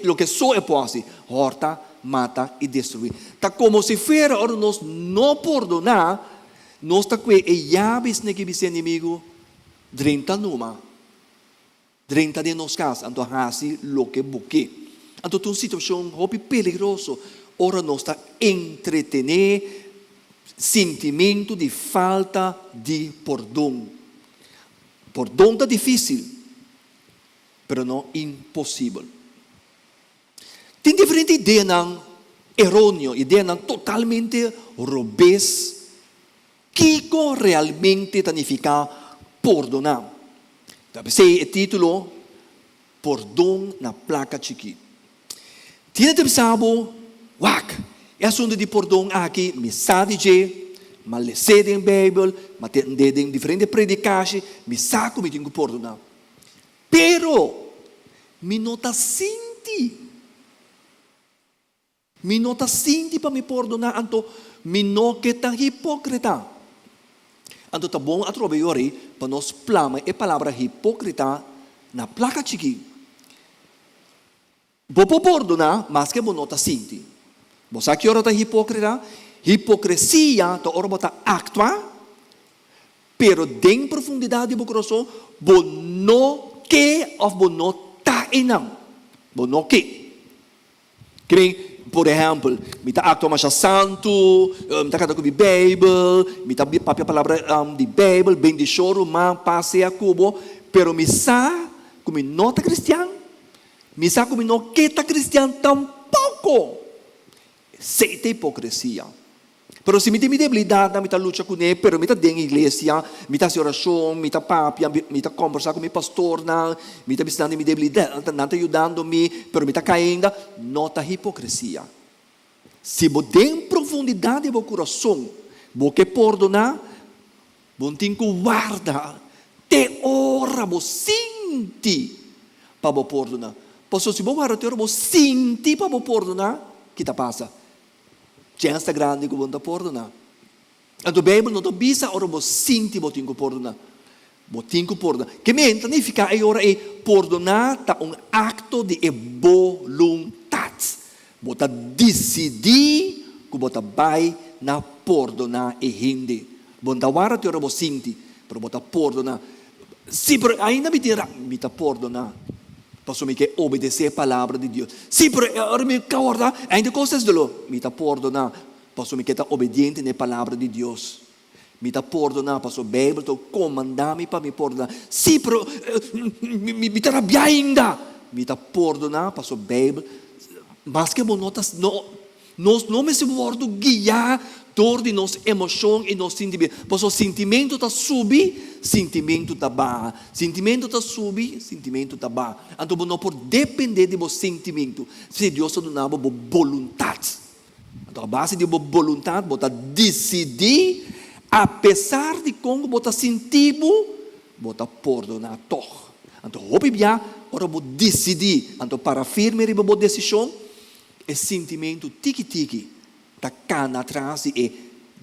loke so e por hasi, hòrta, mata i destruí. Ta komo si fuera ora nos no pordoná, nos ta kue e yabi sneki bisa enemigu, Drenta numa. Drenta den nos kas, anto hasi loke bo ke. Anto ta un situashon hopi peligroso ora nos ta entretené sintimentu di falta di pordon. Pordon ta difísil, pero no imposibel. Tin diferente ideanan eróneo, ideanan totalmente robes Kiko realmente ta nifiká pordoná? Ta p'esei e título Pordon na Plaka Chikí. Tiene ta bisa bo, Wak, e asuntu di pordon aki mi sa di dje, m'a les'é den Beibel, m'a tend'é den diferente predikashi, mi sa ku mi tin ku pordoná. Pero, mi no ta sinti. Mi no ta sinti pa mi pordoná, anto mi no ke ta hipókrita. Anto ta bon atrobe yori pa nos plama e palabra hipókrita na plaka chikí. Bo por pordoná maske bo no ta sinti. Bo sa ki ora ta hipókrita? Hipokresia ta ora bo ta aktua, pero den profundidat di bo kurason bo no ke òf bo no ta einan. Bo no ke. Kren, por ehèmpel, mi ta aktua masha santu, mi ta kanta ku mi Beibel, mi ta papia palabra di Beibel, bendishon ruman, pas sea ku bo, pero mi sa ku mi no ta kristian, mi sa ku mi no ke ta kristian tampoko. Esei ta hipokresia. Pero si mi tin mi debilidatnan, mi ta lucha kuné, pero mi ta den iglesia, mi ta hasi orashon, mi ta papia, mi ta kòmbersá ku mi pastornan, mi ta bisa nan di mi debilidat, nan ta yudando mi, pero mi ta kai ainda, no ta hipokresia. Si bo den profundidat di bo kurason bo ke pordoná, bo tin ku warda te ora bo sinti pa bo pordoná. Pasobra si bo warda te ora bo sinti pa bo pordoná, ki ta pasa? Chèns ta grandi ku bo no ta pordoná. Anto Beibel no ta bisa ora bo sinti bo tin ku pordoná. Bo tin ku pordoná. Ke men ta nifiká e ora ei? Pordoná ta un akto di e boluntat. Bo ta disidí ku bo ta bai na pordoná e hende. Bo no ta wara te ora bo sinti, pero bo ta pordoná. Sí, pero ainda mi tin rabia. Mi ta pordoná, pasobra mi ke obedesé e palabra di Dios. Sí, pero ora mi kòrda, ainda kos ta doló. Mi ta pordoná, pasobra mi ke ta obediente na e palabra di Dios. Mi ta pordoná, pasobra Beibel ta komandá mi pa mi pordoná. Sí, pero mi ta rabiá ainda. Mi ta pordoná, pasobra Beibel, maske bo no ta, no, Nos no mester wòrdu guiá dor di nos emoshon i nos sintimentu. Pasobra sintimentu ta subi, sintimentu ta baha. Sintimentu ta subi, sintimentu ta baha. Anto bo no por dependé di bo sintimentu. Si Dios ta duna bo bo boluntat. Anto a base di bo boluntat bo ta disidí, apesar di kon ku bo ta sinti bo, bo ta pordoná tòg. Anto hopi bia ora bo disidí, anto para firme riba bo desishon, E sintimentu tiki tiki ta kana atras di e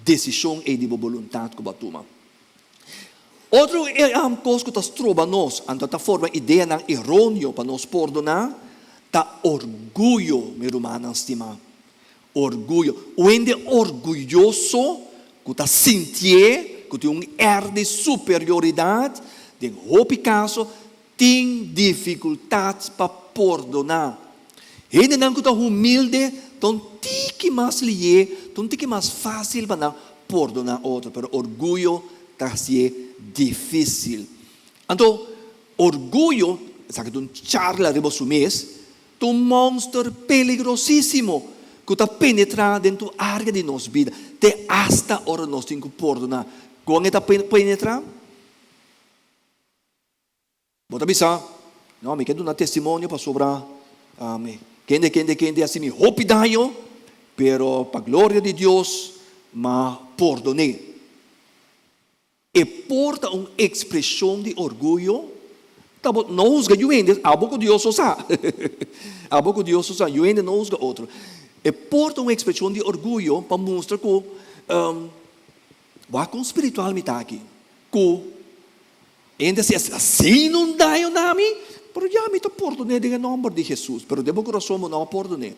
desishon ei di bo boluntat ku bo a tuma. Otro kos ku ta stroba nos, anto ta forma ideanan eróneo pa nos pordoná, ta orguyo, mi rumannan stimá. Orguyo. Un hende orguyoso ku ta sintié ku tin un air di superioridat, den hopi kaso Tin difikultat pa pordoná. Hendenan ku ta humilde ta un tiki mas lié, ta un tiki mas fásil pa nan pordoná otro, pero orguyo ta hasié difísil. Anto, orguyo, esaki ta un charla riba su mes, ta un mònster peligrosísimo ku ta penetrá den tur área di nos bida, te asta ora nos tin ku pordoná. Kon e ta penetrá? Bo ta bisa, No, mi ke duna testimonio pasobra mi kende, kende, kende hasi mi hopi daño, pero pa gloria di Dios m'a pordon'é. E por ta un ekspreshon di orguyo? Ta bo no husga yu hende, abo ku Dios so sa. Abo ku Dios so sa, yu hende no husga otro. E por ta un ekspreshon di orguyo pa mustra ku wak kon spiritual mi ta aki, ku Hende si asina un daño na mi, pero ya mi ta pordon'é den e nòmber di Hesus. Pero den bo kurason bo no a pordon'é.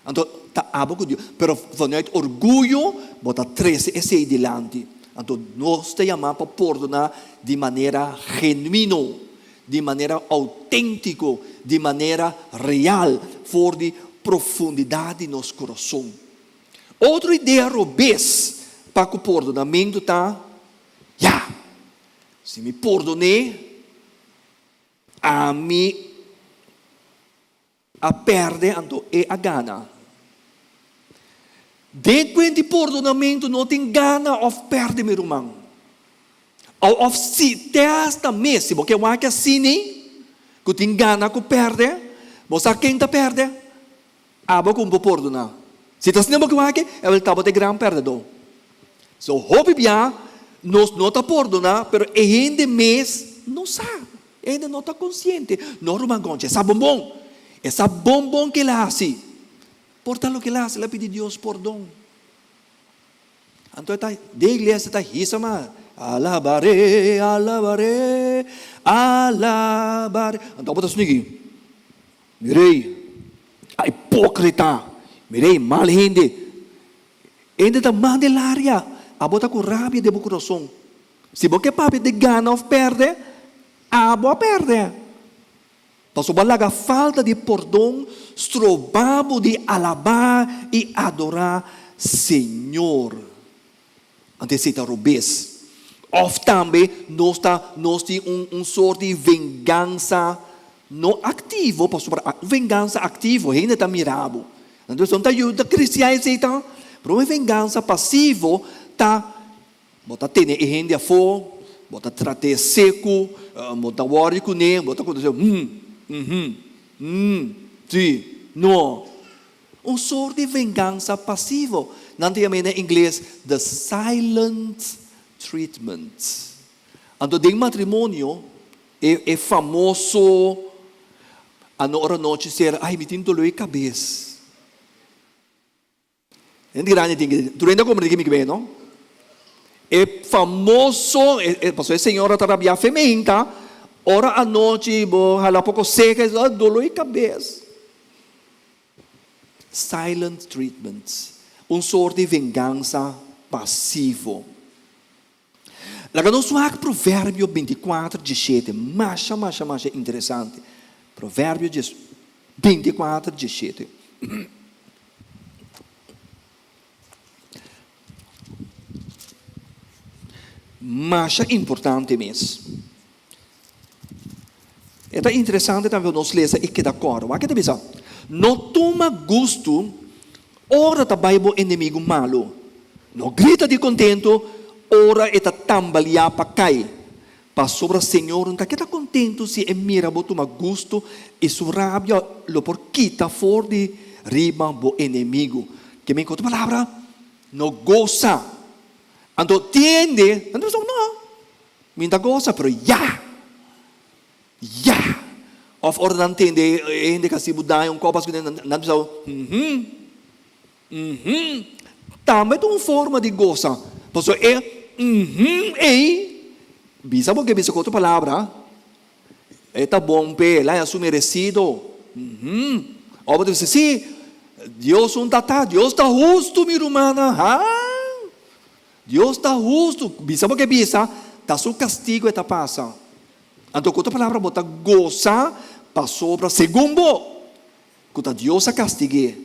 Anto ta abo ku Dios. Pero vanuit orguyo bo ta trese esei dilanti. Anto nos ta yamá pa pordoná di manera genuino, di manera outéntiko, di manera real, for di profundidat di nos kurason. Otro idea robes pa ku pordonamentu ta, Ya! Si mi pordon'é, ami a pèrdè, anto e a gana. Den kuent di pordonamentu no tin gana òf pèrdè, mi ruman. Òf si te asta mes, si bo ke wak asina, ku tin gana ku pèrdè, bo sa ken ta pèrdè? Abo ku bo pordoná. Si ta asina bo ke wak, el tabata e gran pèrdèdó. So hopi bia nos no ta pordoná, pero e hende mes no sa. E hende no ta konsiente. No, ruman Gonchi, e sa bon bon. E sa bon bon ke el a hasi. Por ta loke el a hasi, el a pidi Dios pordon. Anto e ta den iglesia ta hisa mas, Alabaré, alabaré, alabaré. Anto abo ta snigi. Mir'ei, a hipókrita! Mir'ei, mal hende! Hende ta manda el área, abo ta ku rabia den bo kurason. Si bo ke papia di gana òf pèrdè, abo a pèrdè. Pasobra bo a laga falta di pordon stroba bo di alabá i adorá Señor. Anto esei ta robes. Òf tambe nos ta nos tin un un sort di vengansa no aktivo, pasobra un vengansa aktivo hende ta mira bo. Anto esei no ta yuda kristian esei ta. Promé vengansa pasivo ta bo ta tene e hende afó, bo ta trat'é seku, bo ta wòri kuné, bo ta kontest'é hum, uhum, hum, si, no. Un sort di vengansa pasivo. Nan ta yam'é na ingles the silent treatment. Anto den matrimonio e e famoso ano ora nochi ser ay mi tin doló e kabes. Hende grandi tin ke tur hende a komprende ke mi ke bini no. E famoso e pasobra e señora ta rabia femeinta ora anochi bo hala poko seka e sa doló e kabes. Silent treatment, un sort di vengansa pasivo. Laga nos wak Proverbio bintikuater diesshete, masha masha masha interesante. Proverbio bintikuater diesshete. Masha importante mes. E ta interesante tambe pa nos lesa i keda kòrda. Wak e ta bisa, No tuma gustu ora ta bai bo enemigu malu. No grita di kontentu ora e ta tambaliá pa kai. Pasobra Señor no ta keda kontentu si e mira bo tuma gustu i su rabia lo por kita for di riba bo enemigu. Ke men ku otro palabra, no gosa. Anto tende, nan ta bisa, No, mi ta gosa, pero ya! Ya! Of ora nan tende e hende ka hasi bo daño un kòp nan ta bisa, Uhum, uhum. Tambe ta un forma di gosa. Pasobra e uhum ei, bisa bo ke bisa ku otro palabra, e ta bon p'e, el a haña su meresido. Uhum. Of bo ta bisa, Sí, Dios un tata, Dios ta hustu, mi rumannan. Ha! Dios ta hustu, bisa bo ke bisa, ta su kastigu e ta pasa. Anto ku otro palabra bo ta gosa pasobra segun bo ku ta Dios a kastig'é.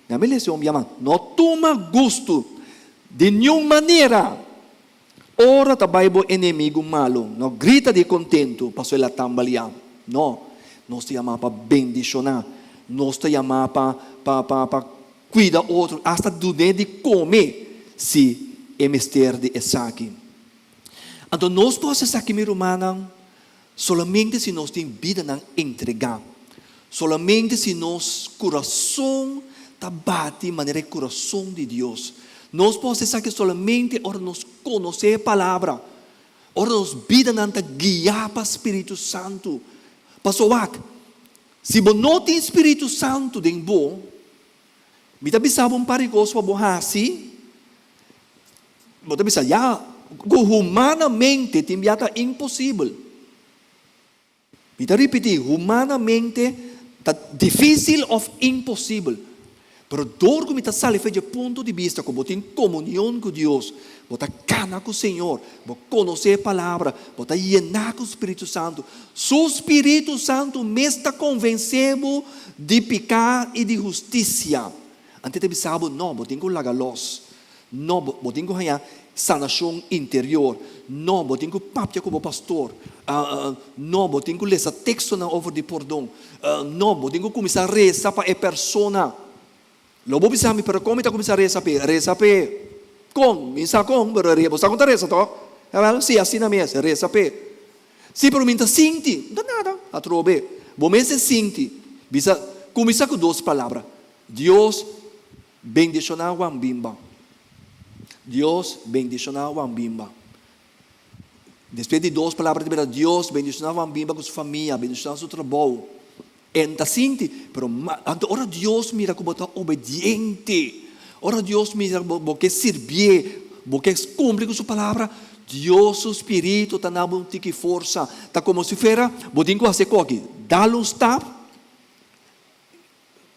Na mi lesión yama no tuma gustu di niun manera ora ta bai bo enemigu malu, no grita di kontentu pasobra el a tambaliá. No, nos ta yamá pa bendishoná, nos ta yamá pa pa pa pa Cuida otro, hasta dun'é di come si e mester di esaki. Anto nos por haci esaki, mi rumannan, solamente si nos tin bidanan entregá, solamente si nos curason ta bati manera e curason di Dios. Nos por haci esaki solamente ora nos conoce e Palabra, ora nos bidanan ta guiá pa Spiritu Santu. Pasobra wak, Si bo no tin Spiritu Santu den bo, mi ta bisa bo un par di kos pa bo hasi, bo ta bisa, ya, ku humanamente tin bia ta imposibel. Mi ta ripití, humanamente ta difísil òf imposibel. Pero dor ku mi ta sali for dje punto di bista ku bo tin komunion ku Dios, bo ta kana ku Señor, bo konosé e Palabra, bo ta yená ku Spiritu Santu, Su Spiritu Santu mes ta konvensé bo di piká i di hustisia. Antes ta bisa bo, no, bo tin ku laga los. No, bo tin ku haña sanashon interior. No, bo tin ku papia ku bo pastor. No, bo tin ku lesa tekstonan over di pordon. No, bo tin ku kuminsá resa pa e persona. Lo bo bisa mi, pero kon mi ta kuminsá resa p'e? Resa p'e. Kon? Mi sa kon, pero bo sa kon ta resa tòg? Awèl, si, asina mes, resa p'e. Si, pero mi no ta sinti. No ta nada, atrobe. Bo mester sinti. Bisa, kuminsá ku dos palabra, Dios bendishoná Juan Bimba. Dios bendishoná Juan Bimba. Despues di dos palabra ta bira Dios bendiciona Juan Bimba cu su famia, bendiciona su trabou. En ta sinti, pero anto ora Dios mira cu bo ta obediente, ora Dios mira cu bo ke sirbié, bo ke cumpli cu su palabra, Dios su spirito ta na bo un tiki forsa. Ta como si fuera bo tin cu haci e coki, dal un stap,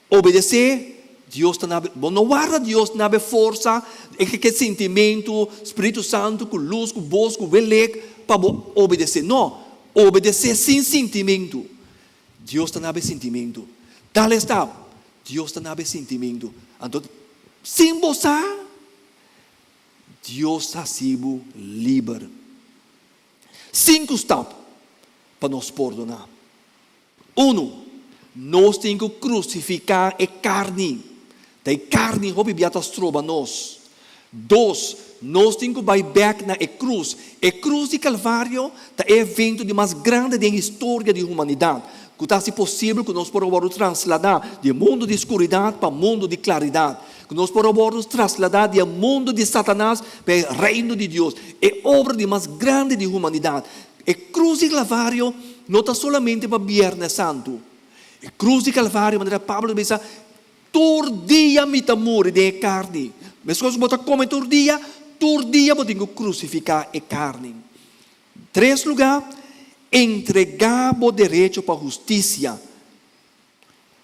Obedesé Dios ta na bo no warda Dios na be forsa e ke sintimentu Spiritu Santu ku lus ku bos ku welek pa bo obedesé no obedesé sin sintimentu Dios ta na be sintimentu tal esta Dios ta na be sintimentu anto sin bo sa Dios ta hasi bo liber sinku stap pa nos pordoná. Unu, nos tin ku krusifiká e karni. Ta e karni hopi bia ta stroba nos. Dos, nos tin ku bai bèk na e krus. E krus di Kalvario ta e evento di mas grandi den historia di humanidat, ku ta hasi posibel ku nos por a wòrdu trasladá di e mundu di skuridat pa mundu di klaridat, ku nos por a wòrdu trasladá di e mundu di Satanas pa e Reino di Dios, e obra di mas grandi di humanidat. E krus di Kalvario no ta solamente pa Bièrnè Santu. E krus di Kalvario, manera Pablo ta bisa, Tur dia mi ta muri den e karni. Meskos ku bo ta kome tur dia, tur dia bo tin ku krusifiká e karni. Tres lugá, entregá bo derecho pa hustisia.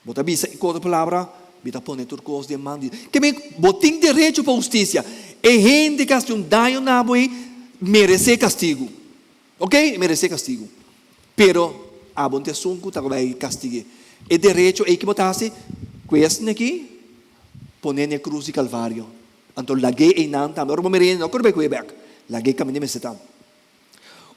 Bo ta bisa ku otro palabra, mi ta pone tur kos den man di Dios. Ke men, bo tin derecho pa hustisia. E hende ku a hasi un daño na bo ei meresé kastigu. Ok, e meresé kastigu. Pero abo no ta esun ku ta bai kastig'é. E derecho ei ku bo ta hasi, ku esne aki, pon'é na e krus di Kalvario. Anto lag'é einan tambe. Ora bo mir'é, no kore bai ku e bèk. Lag'é kaminda mester ta.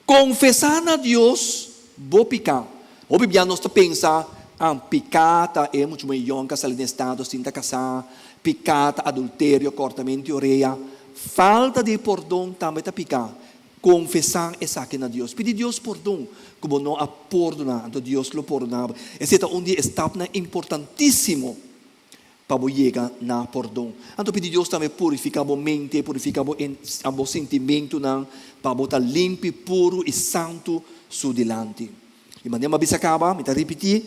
Konfesá na Dios bo piká. Hopi bia nos ta pensa, ah, piká ta e muchu muhé yòn ku a sali den estado sin ta kasá, piká ta adulterio, kòrtamentu di orea. Falta di pordon tambe ta piká. Konfesá esaki na Dios. Pidi Dios pordon ku bo no a pordoná, anto Dios lo pordoná bo. Esei ta un di e stapnan importantísimo pa bo yega na pordon. Anto pidi Dios tambe purifiká bo mente, purifiká bo bo sintimentunan pa bo ta limpi, puru i santu su dilanti. I manera mi a bisa kaba, mi ta ripití,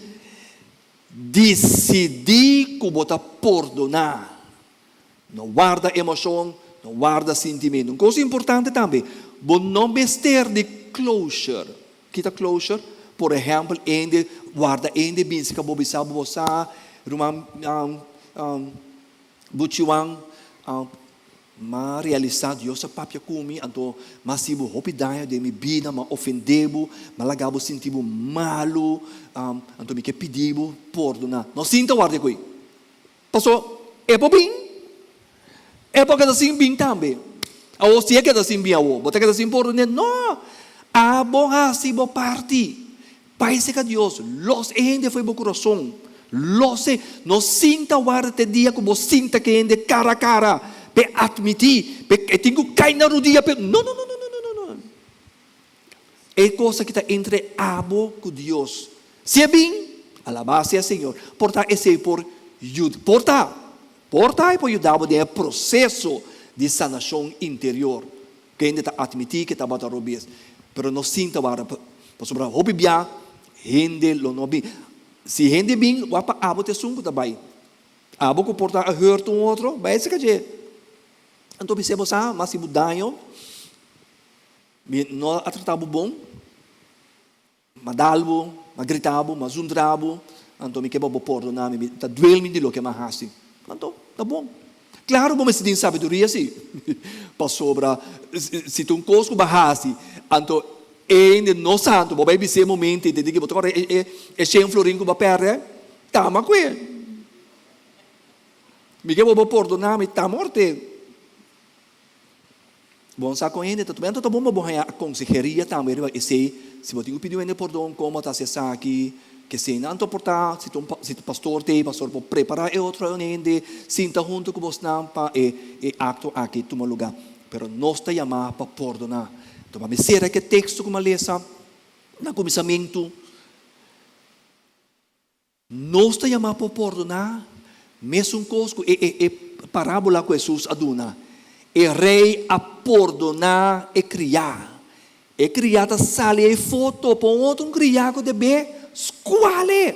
disidí ku bo ta pordoná. No warda emoshon, no warda sintimentu. Un kos importante tambe, bo no mester di closure. Ki ta closure? Por ehèmpel, hende warda hende binse ka bo bisa bo sa, ruman Buchiwan, m'a realisá Dios a papia ku mi, anto m'a hasi bo hopi daño den mi bida, m'a ofendé bo, m'a laga bo sinti bo malu, anto mi ke pidi bo pordoná. No sinta warda ku ei. Paso e por bin, e por keda sin bin tambe. Awor si e keda sin bin awor, bo ta keda sin pordon'é? No! Abo hasi bo parti. Bai serka Dios, los e hende fo'i bo kurason. Los e. No sinta warda te dia ku bo sinta ku e hende kara a kara p'e atmití, p'e e tin ku kai na rudia p'e. No, no, no, no, no, no, no. E kos aki ta entre abo ku Dios. Si e bin, alabá sea Señor. Por ta esei por yuda, por ta, por ta e por yuda bo den e proseso di sanashon interior. Ku hende ta atmití ku e tabata robes, pero no sinta wara, pasobra hopi bia hende lo no bin. Si hende bin, wak pa abo ta esun ku ta bai. Abo ku por ta a hurt un otro, bai esei dje. Anto bis'é bo sa, mas si bo daño. Mi no a trata bo bon, m'a dal bo, m'a grita bo, m'a zundra bo, anto mi ke pa bo pordona mi, mi ta duel mi di loke m'a hasi. Anto, ta bon. Klaru bo mester tin sabiduria si, pasobra si ta un kos ku bo a hasi, anto e hende no santu, bo bai bisa e momento ei, bo ta kòrda e shen florin ku bo a pèrdè, tama ku e. Mi ke pa bo pordona mi, tama orte. Bon sa kon hende ta tuma. Anto ta bon pa bo haña konseheria tambe riba esei. Si bo tin ku pidi un hende pordon, kon bo ta hasi esaki, kesei. Anto por ta si ta un si ta pastor t'ei, pastor por prepará e otro hende sinta huntu ku bosnan pa e e akto aki tuma lugá. Pero nos ta yamá pa pordoná. Anto pa mi sera ku e teksto ku mi a lesa na kuminsamentu. Nos ta yamá pa pordoná mesun kos ku e e parábola ku Hesus a duna. E rei a pordoná e kriá. E kriá ta sali ei foto pa un otro kriá ku debé skual'e.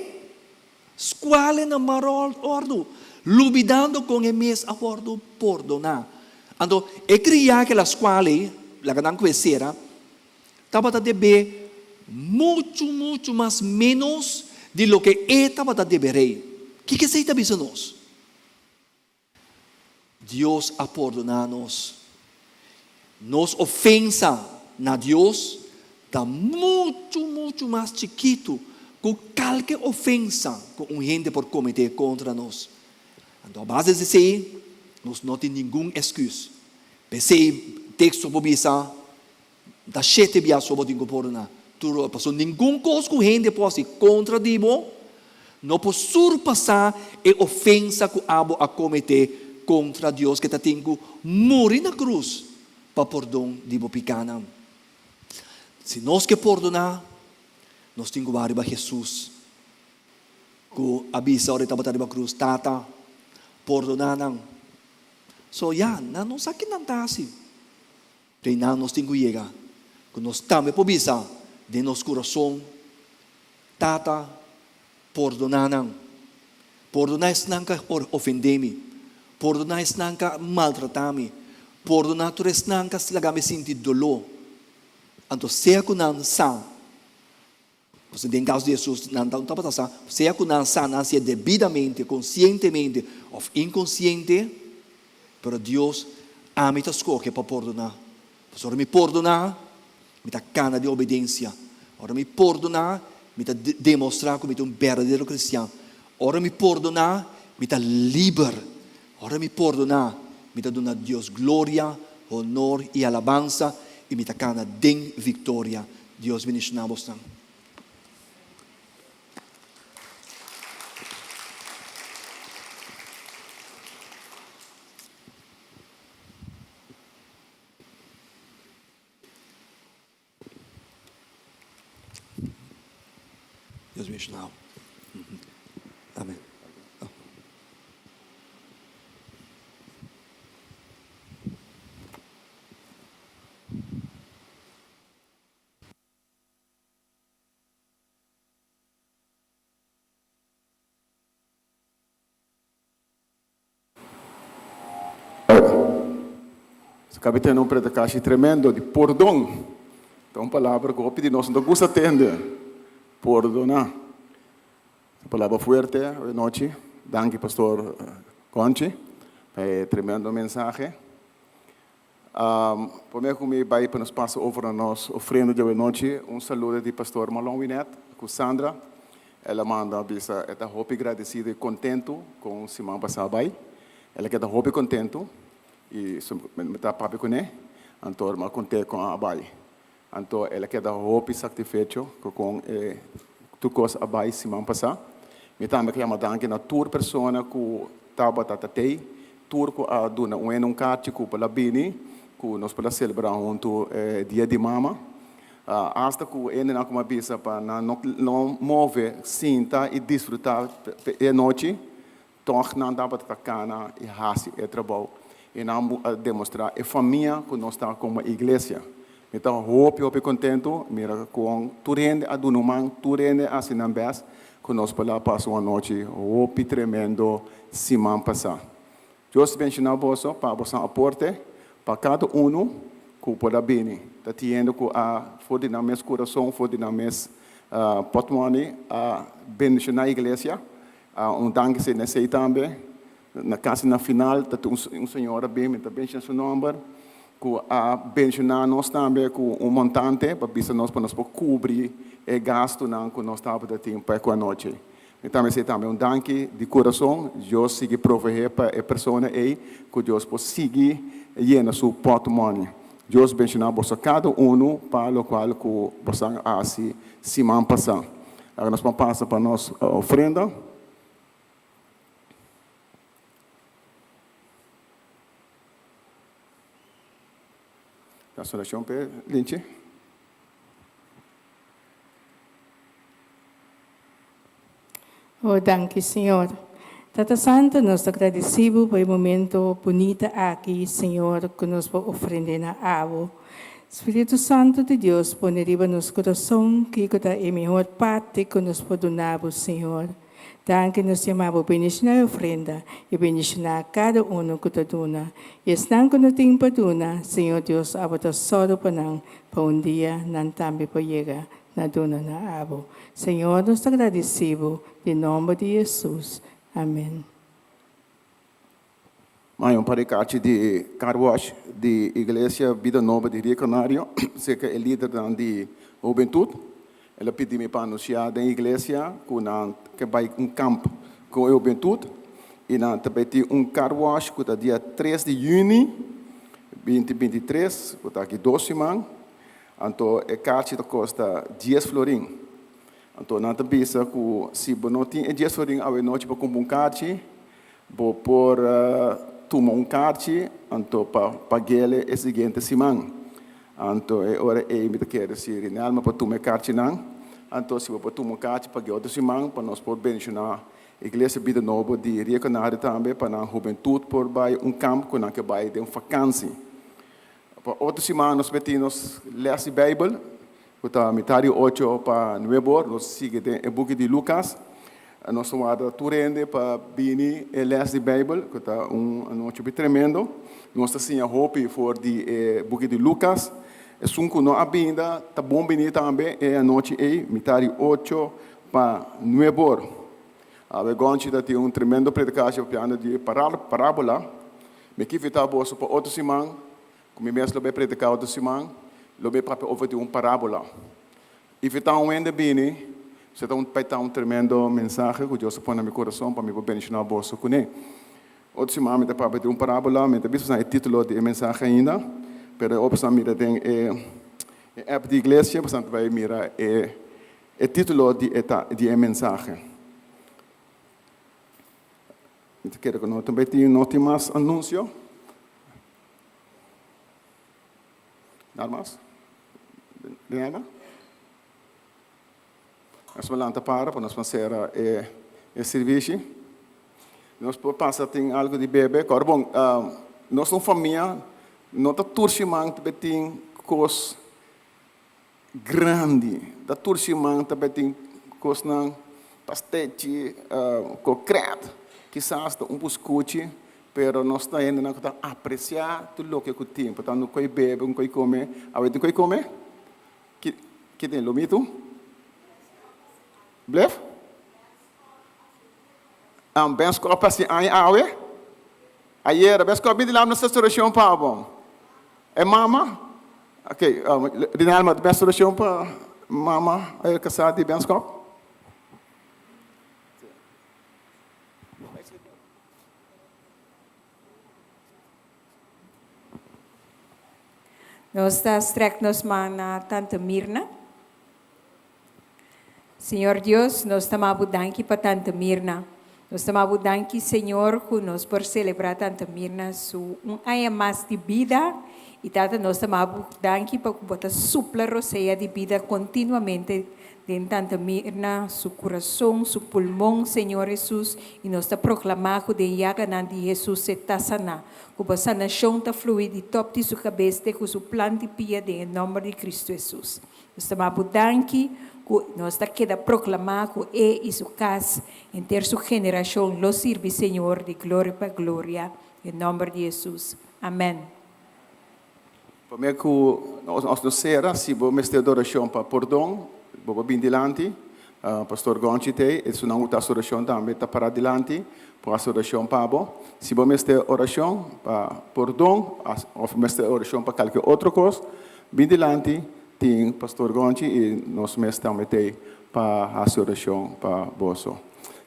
Skual'e na mar òrdu, lubidando kon e mes a wòrdu pordoná. Anto e kriá ku el a skual ei, laga nan ku e sera, tabata debé muchu, muchu mas ménos di loke e tabata debe rei. Kiko esei ta bisa nos? Dios a pordoná nos. Nos ofensa na Dios ta muchu, muchu mas chikitu ku kalke ofensa ku un hende por kometé kontra nos. Anto a base di esei, nos no tin ningun esküs. P'esei teksto por bisa, Ta shete bia so bo tin ku pordoná tur ora, pasobra ningun kos ku hende por hasi kontra di bo. No por surpasá e ofensa ku abo a kometé kontra Dios ke ta tin ku muri na krus pa pordon di bo pikánan. Si nos ke pordoná, nos tin ku wak riba Hesus ku a bisa ora e tabata riba krus, Tata, pordoná nan. So ya, nan no sa ki nan ta hasi. Reinan nos tin ku yega ku nos tambe por bisa den nos kurason, Tata, pordoná nan. Pordoná esnan ku a ofendé mi. Pordoná esnan ku a maltratá mi. Pordoná tur esnan ku a laga mi sinti doló. Anto sea ku nan sa. Pasobra den kaso di Hesus nan no tabata sa, sea ku nan sa nan hasié debidamente, konsientemente òf inkonsiente, pero Dios, ami ta skohe pa pordoná. Pasobra ora mi pordoná, mi ta kana den obedensia. Ora mi pordoná, mi ta demostrá ku mi ta un berdadero kristian. Ora mi pordoná, mi ta liber. Ora mi pordoná, mi ta duna Dios gloria, honor i alabansa, i mi ta kana den viktoria. Dios bendiciona bosnan. Dios bendiciona bo. Amen. Kabi tene un predikashi tremendo di pordon. Ta un palabra ku hopi di nos no ta gusta tende. Pordoná. Ta un palabra fuerte awe nochi. Danki Pastor Conchi pa e tremendo mensahe. Prome ku mi bai pa nos pasa over na nos ofrenda djawe nochi, un saludo di Pastor Marlon Winet ku Sandra. El a manda bisa e ta hopi gradesido i kontentu kon siman pasá bai. El a keda hopi kontentu i mi ta papia kuné, anto mi a kont'é kon a bai. Anto el a keda hopi saktifecho ku kon e tur kos a bai siman pasá. Mi tambe ke yama danki na tur persona ku tabata ta tei, tur ku a duna un hende un karchi ku por a bini ku nos por a selebrá huntu e dia di mama. Asta ku hendenan ku mi a bisa pa nan no move, sinta i disfrutá e anochi, Tòg nan tabata ta kana i hasi e trabou i nan a demostrá e famia ku nos ta komo iglesia. Mi ta hopi hopi kontentu mira kon tur hende a duna un man, tur hende a hasi nan bèst ku nos por a pasa un anochi hopi tremendo siman pasá. Dios benshoná boso pa boso aporte pa kada unu ku por a bini. Ta tin hende ku a for di nan mes kurason, for di nan mes pòtmòni a bendishoná iglesia. Un danki si nesei tambe. Na kasi na final ta tin un señora bin, mi ta menshona su nomber, ku a benshoná nos tambe ku un montante pa bisa nos pa nos por kubri e gastunan ku nos tabata tin pa e ku anochi. Mi ta mester tambe un danki di kurason. Dios sigui proveé pa e persona ei ku Dios por sigui yena su pòtmòni. Dios benshoná boso kada unu pa lokual ku boso a hasi siman pasá. Laga nos por pasa pa nos ofrenda. Hasi orashon p'e Linchi. Oh, danki Señor. Tata Santo, nos ta gradeci Bo pa e momento bunita aki, Señor, cu nos por ofrende na Abo. Spiritu Santo di Dios, pone riba nos curason kico ta e mihor parti cu nos por duna Bo, Señor. Danki, nos yama Bo bendiciona e ofrenda y bendiciona cada uno cu ta duna. Y esnan cu no tin pa duna, Señor Dios, Abo ta sòru pa nan, pa un dia nan tambe por yega na duna na abo. Señor nos ta gradeci bo den nomber di Jesus. Amen. Mai un par di kachi di car wash di Iglesia Bida Nobo di Rio Canario serka e lidernan di hubentut. El a pidi mi pa anunsiá den iglesia ku nan ke bai un kamp ku e hubentut i nan ta bai tin un car wash ku ta dia tres di yüni binti 23, ku ta aki dos siman. Anto e karchi ta kosta dies florin. Anto nan ta bisa ku si bo no tin e dies florin awe nochi pa kumpra un karchi, bo por tuma un karchi anto pa pag'el e siguiente siman. Anto e ora ei mi ta kere si Rinelma por tuma e karchinan. Anto si bo por tuma un karchi pag'e otro siman pa nos por bendishoná Iglesia Bida Nobo di Rio Canario tambe pa nan hubentut por bai un kamp ku nan ke bai den fakansi. Pa otro siman nos meti nos les di Bijbel, ku ta mitar di ocho pa nuebe or. Nos sigui den e buki di Lukas. Nos ta warda tur hende pa bini e les di Bijbel, ku ta un anochi hopi tremendo. Nos ta siña hopi for di e buki di Lukas. Esun ku no a binda ta bon bini tambe e anochi ei, mitar di ocho pa nuebe or. Awe Gonchi ta tin un tremendo predikashi papiando di parabola. Mi ke invitá boso pa otro siman, ku mi mes lo bai prediká otro siman, lo mi papia over di un parábola. Invitá un hende bini, esei ta un bai ta un tremendo mensahe ku Dios a pone na mi kurason pa mi por bendishoná boso kuné. Otro siman mi ta papia di un parábola, mi ta bisa boso e título di e mensahe ainda, pero e ora boso a mira den e app di iglesia boso ta bai mira e e título di e ta di e mensahe. Mi ta kere ku no tambe tin no tin mas anunsio. Nada mas? Den alma? Nos por lanta para pa nos por sera e e sirbishi. Nos por pasa tin algu di bebe. Kòrda bon, nos un famia no ta tur siman ta tin kos Grandi. Ta tur siman ta bai tin kosnan, pastechi, kokrèt, kisas ta un buskuchi, pero nos ta hendenan ku ta apresiá tur loke ku tin. Por tanto, koi bebe, koi kome. Awe tin koi kome? Ki ki tin? Lomitu? Blef? Bènskòp hasi aña awe? Ayera, bènskòp bin dilanti nos restaurashon pa bo. E mama? Ok, Rinalma, ta bènskòp orashon pa mama kasá di bènskòp? Nos ta strek nos man na Tante Mirna. Señor Dios, nos ta maba bo danki pa Tante Mirna. Nos ta maba bo danki, Señor, ku nos por selebrá Tante Mirna su un aña mas di bida. I Tata, nos ta maba bo danki pa ku bo ta supla rosea di bida kontinuamente den Tante Mirna su kurason, su pulmon, Señor Hesus. I nos ta proklamá ku den yaganan di Hesus e ta saná. Ku bo sanashon ta flui di tòp di su kabes te ku su plant di pia den e nòmber di Kristu Hesus. Nos ta maba bo danki ku nos ta keda proklamá ku e i su kas, henter su generashon lo sirbi Señor di gloria pa gloria, den nòmber di Hesus. Amèn. Promé ku nos no sera, si bo mester di orashon pa pordon, bo por bin dilanti. Pastor Gonchi t'ei, esunnan ku ta hasi orashon tambe ta pará dilanti por hasi orashon pa bo. Si bo mester orashon pa pordon òf mester orashon pa kalke otro kos, Bin dilanti tin Pastor Gonchi y nos mes tambe t'ey pa haci oracion pa boso.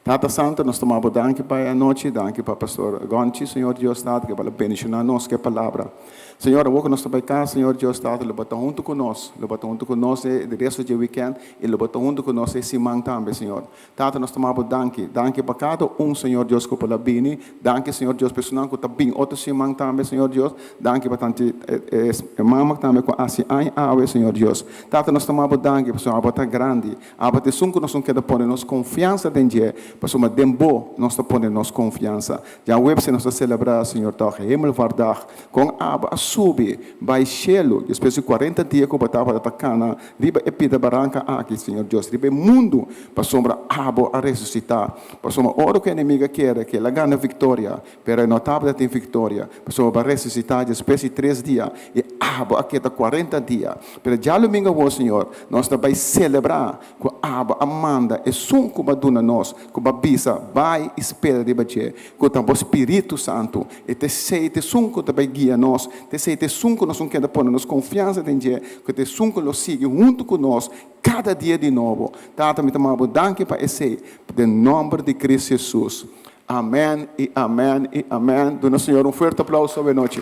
Tata Santo, nos ta maba bo danki pa e anochi, danki pa Pastor Gonchi, Señor Dios Tata, ke bal a bendiciona nos ku e palabra. Señor, awor ku nos ta bay cas, Señor Dios Tata, lo bo ta hunto ku nos, lo bo ta hunto ku nos e resto dje weekend y lo bo ta hunto ku nos e siman tambe, Señor. Tata, nos ta maba bo danki. Danki pa kada un, Señor Dios, ku por a bini. Danki, Señor Dios, pa esunnan ku ta bin otro siman tambe, Señor Dios. Danki pa tanti e mama tambe ku a hasi aña awe, Señor Dios. Tata, nos ta maba bo danki pasobra abo ta grandi. Abo ta esun ku nos no keda pone nos konfiansa den dje, pasobra den bo nos ta pone nos konfiansa. Djaweps nos ta selebrá, Señor, tòg Hemelvaartdag, kon abo a subi bai shelu despues di kuarenta dia ku bo tabata ta kana Riba e pida baranka aki, Señor Dios, riba e mundu, pasobra Abo a resusitá. Pasobra ora ku e enemigu a kere ku el a gana viktoria, pero e no tabata tin viktoria, pasobra Bo a resusitá despues di tres dia, i Abo a keda kuarenta dia. Pero djalumingu awor, Señor, nos ta bai selebrá ku Abo a manda esun ku Bo a duna nos, ku Bo a bisa, Bai i spera riba dje, ku ta Bo Spiritu Santu. E ta esei ta esun ku ta bai guia nos, ta esei ta esun ku nos un keda pone nos konfiansa den dje, ku ta esun ku lo sigui huntu ku nos kada dia di nobo. Tata, mi ta manda bo danki pa esei, den nòmber di Cristo Jesus. Amèn i amèn i amèn. Duna Señor un fuerte aplauso awenochi.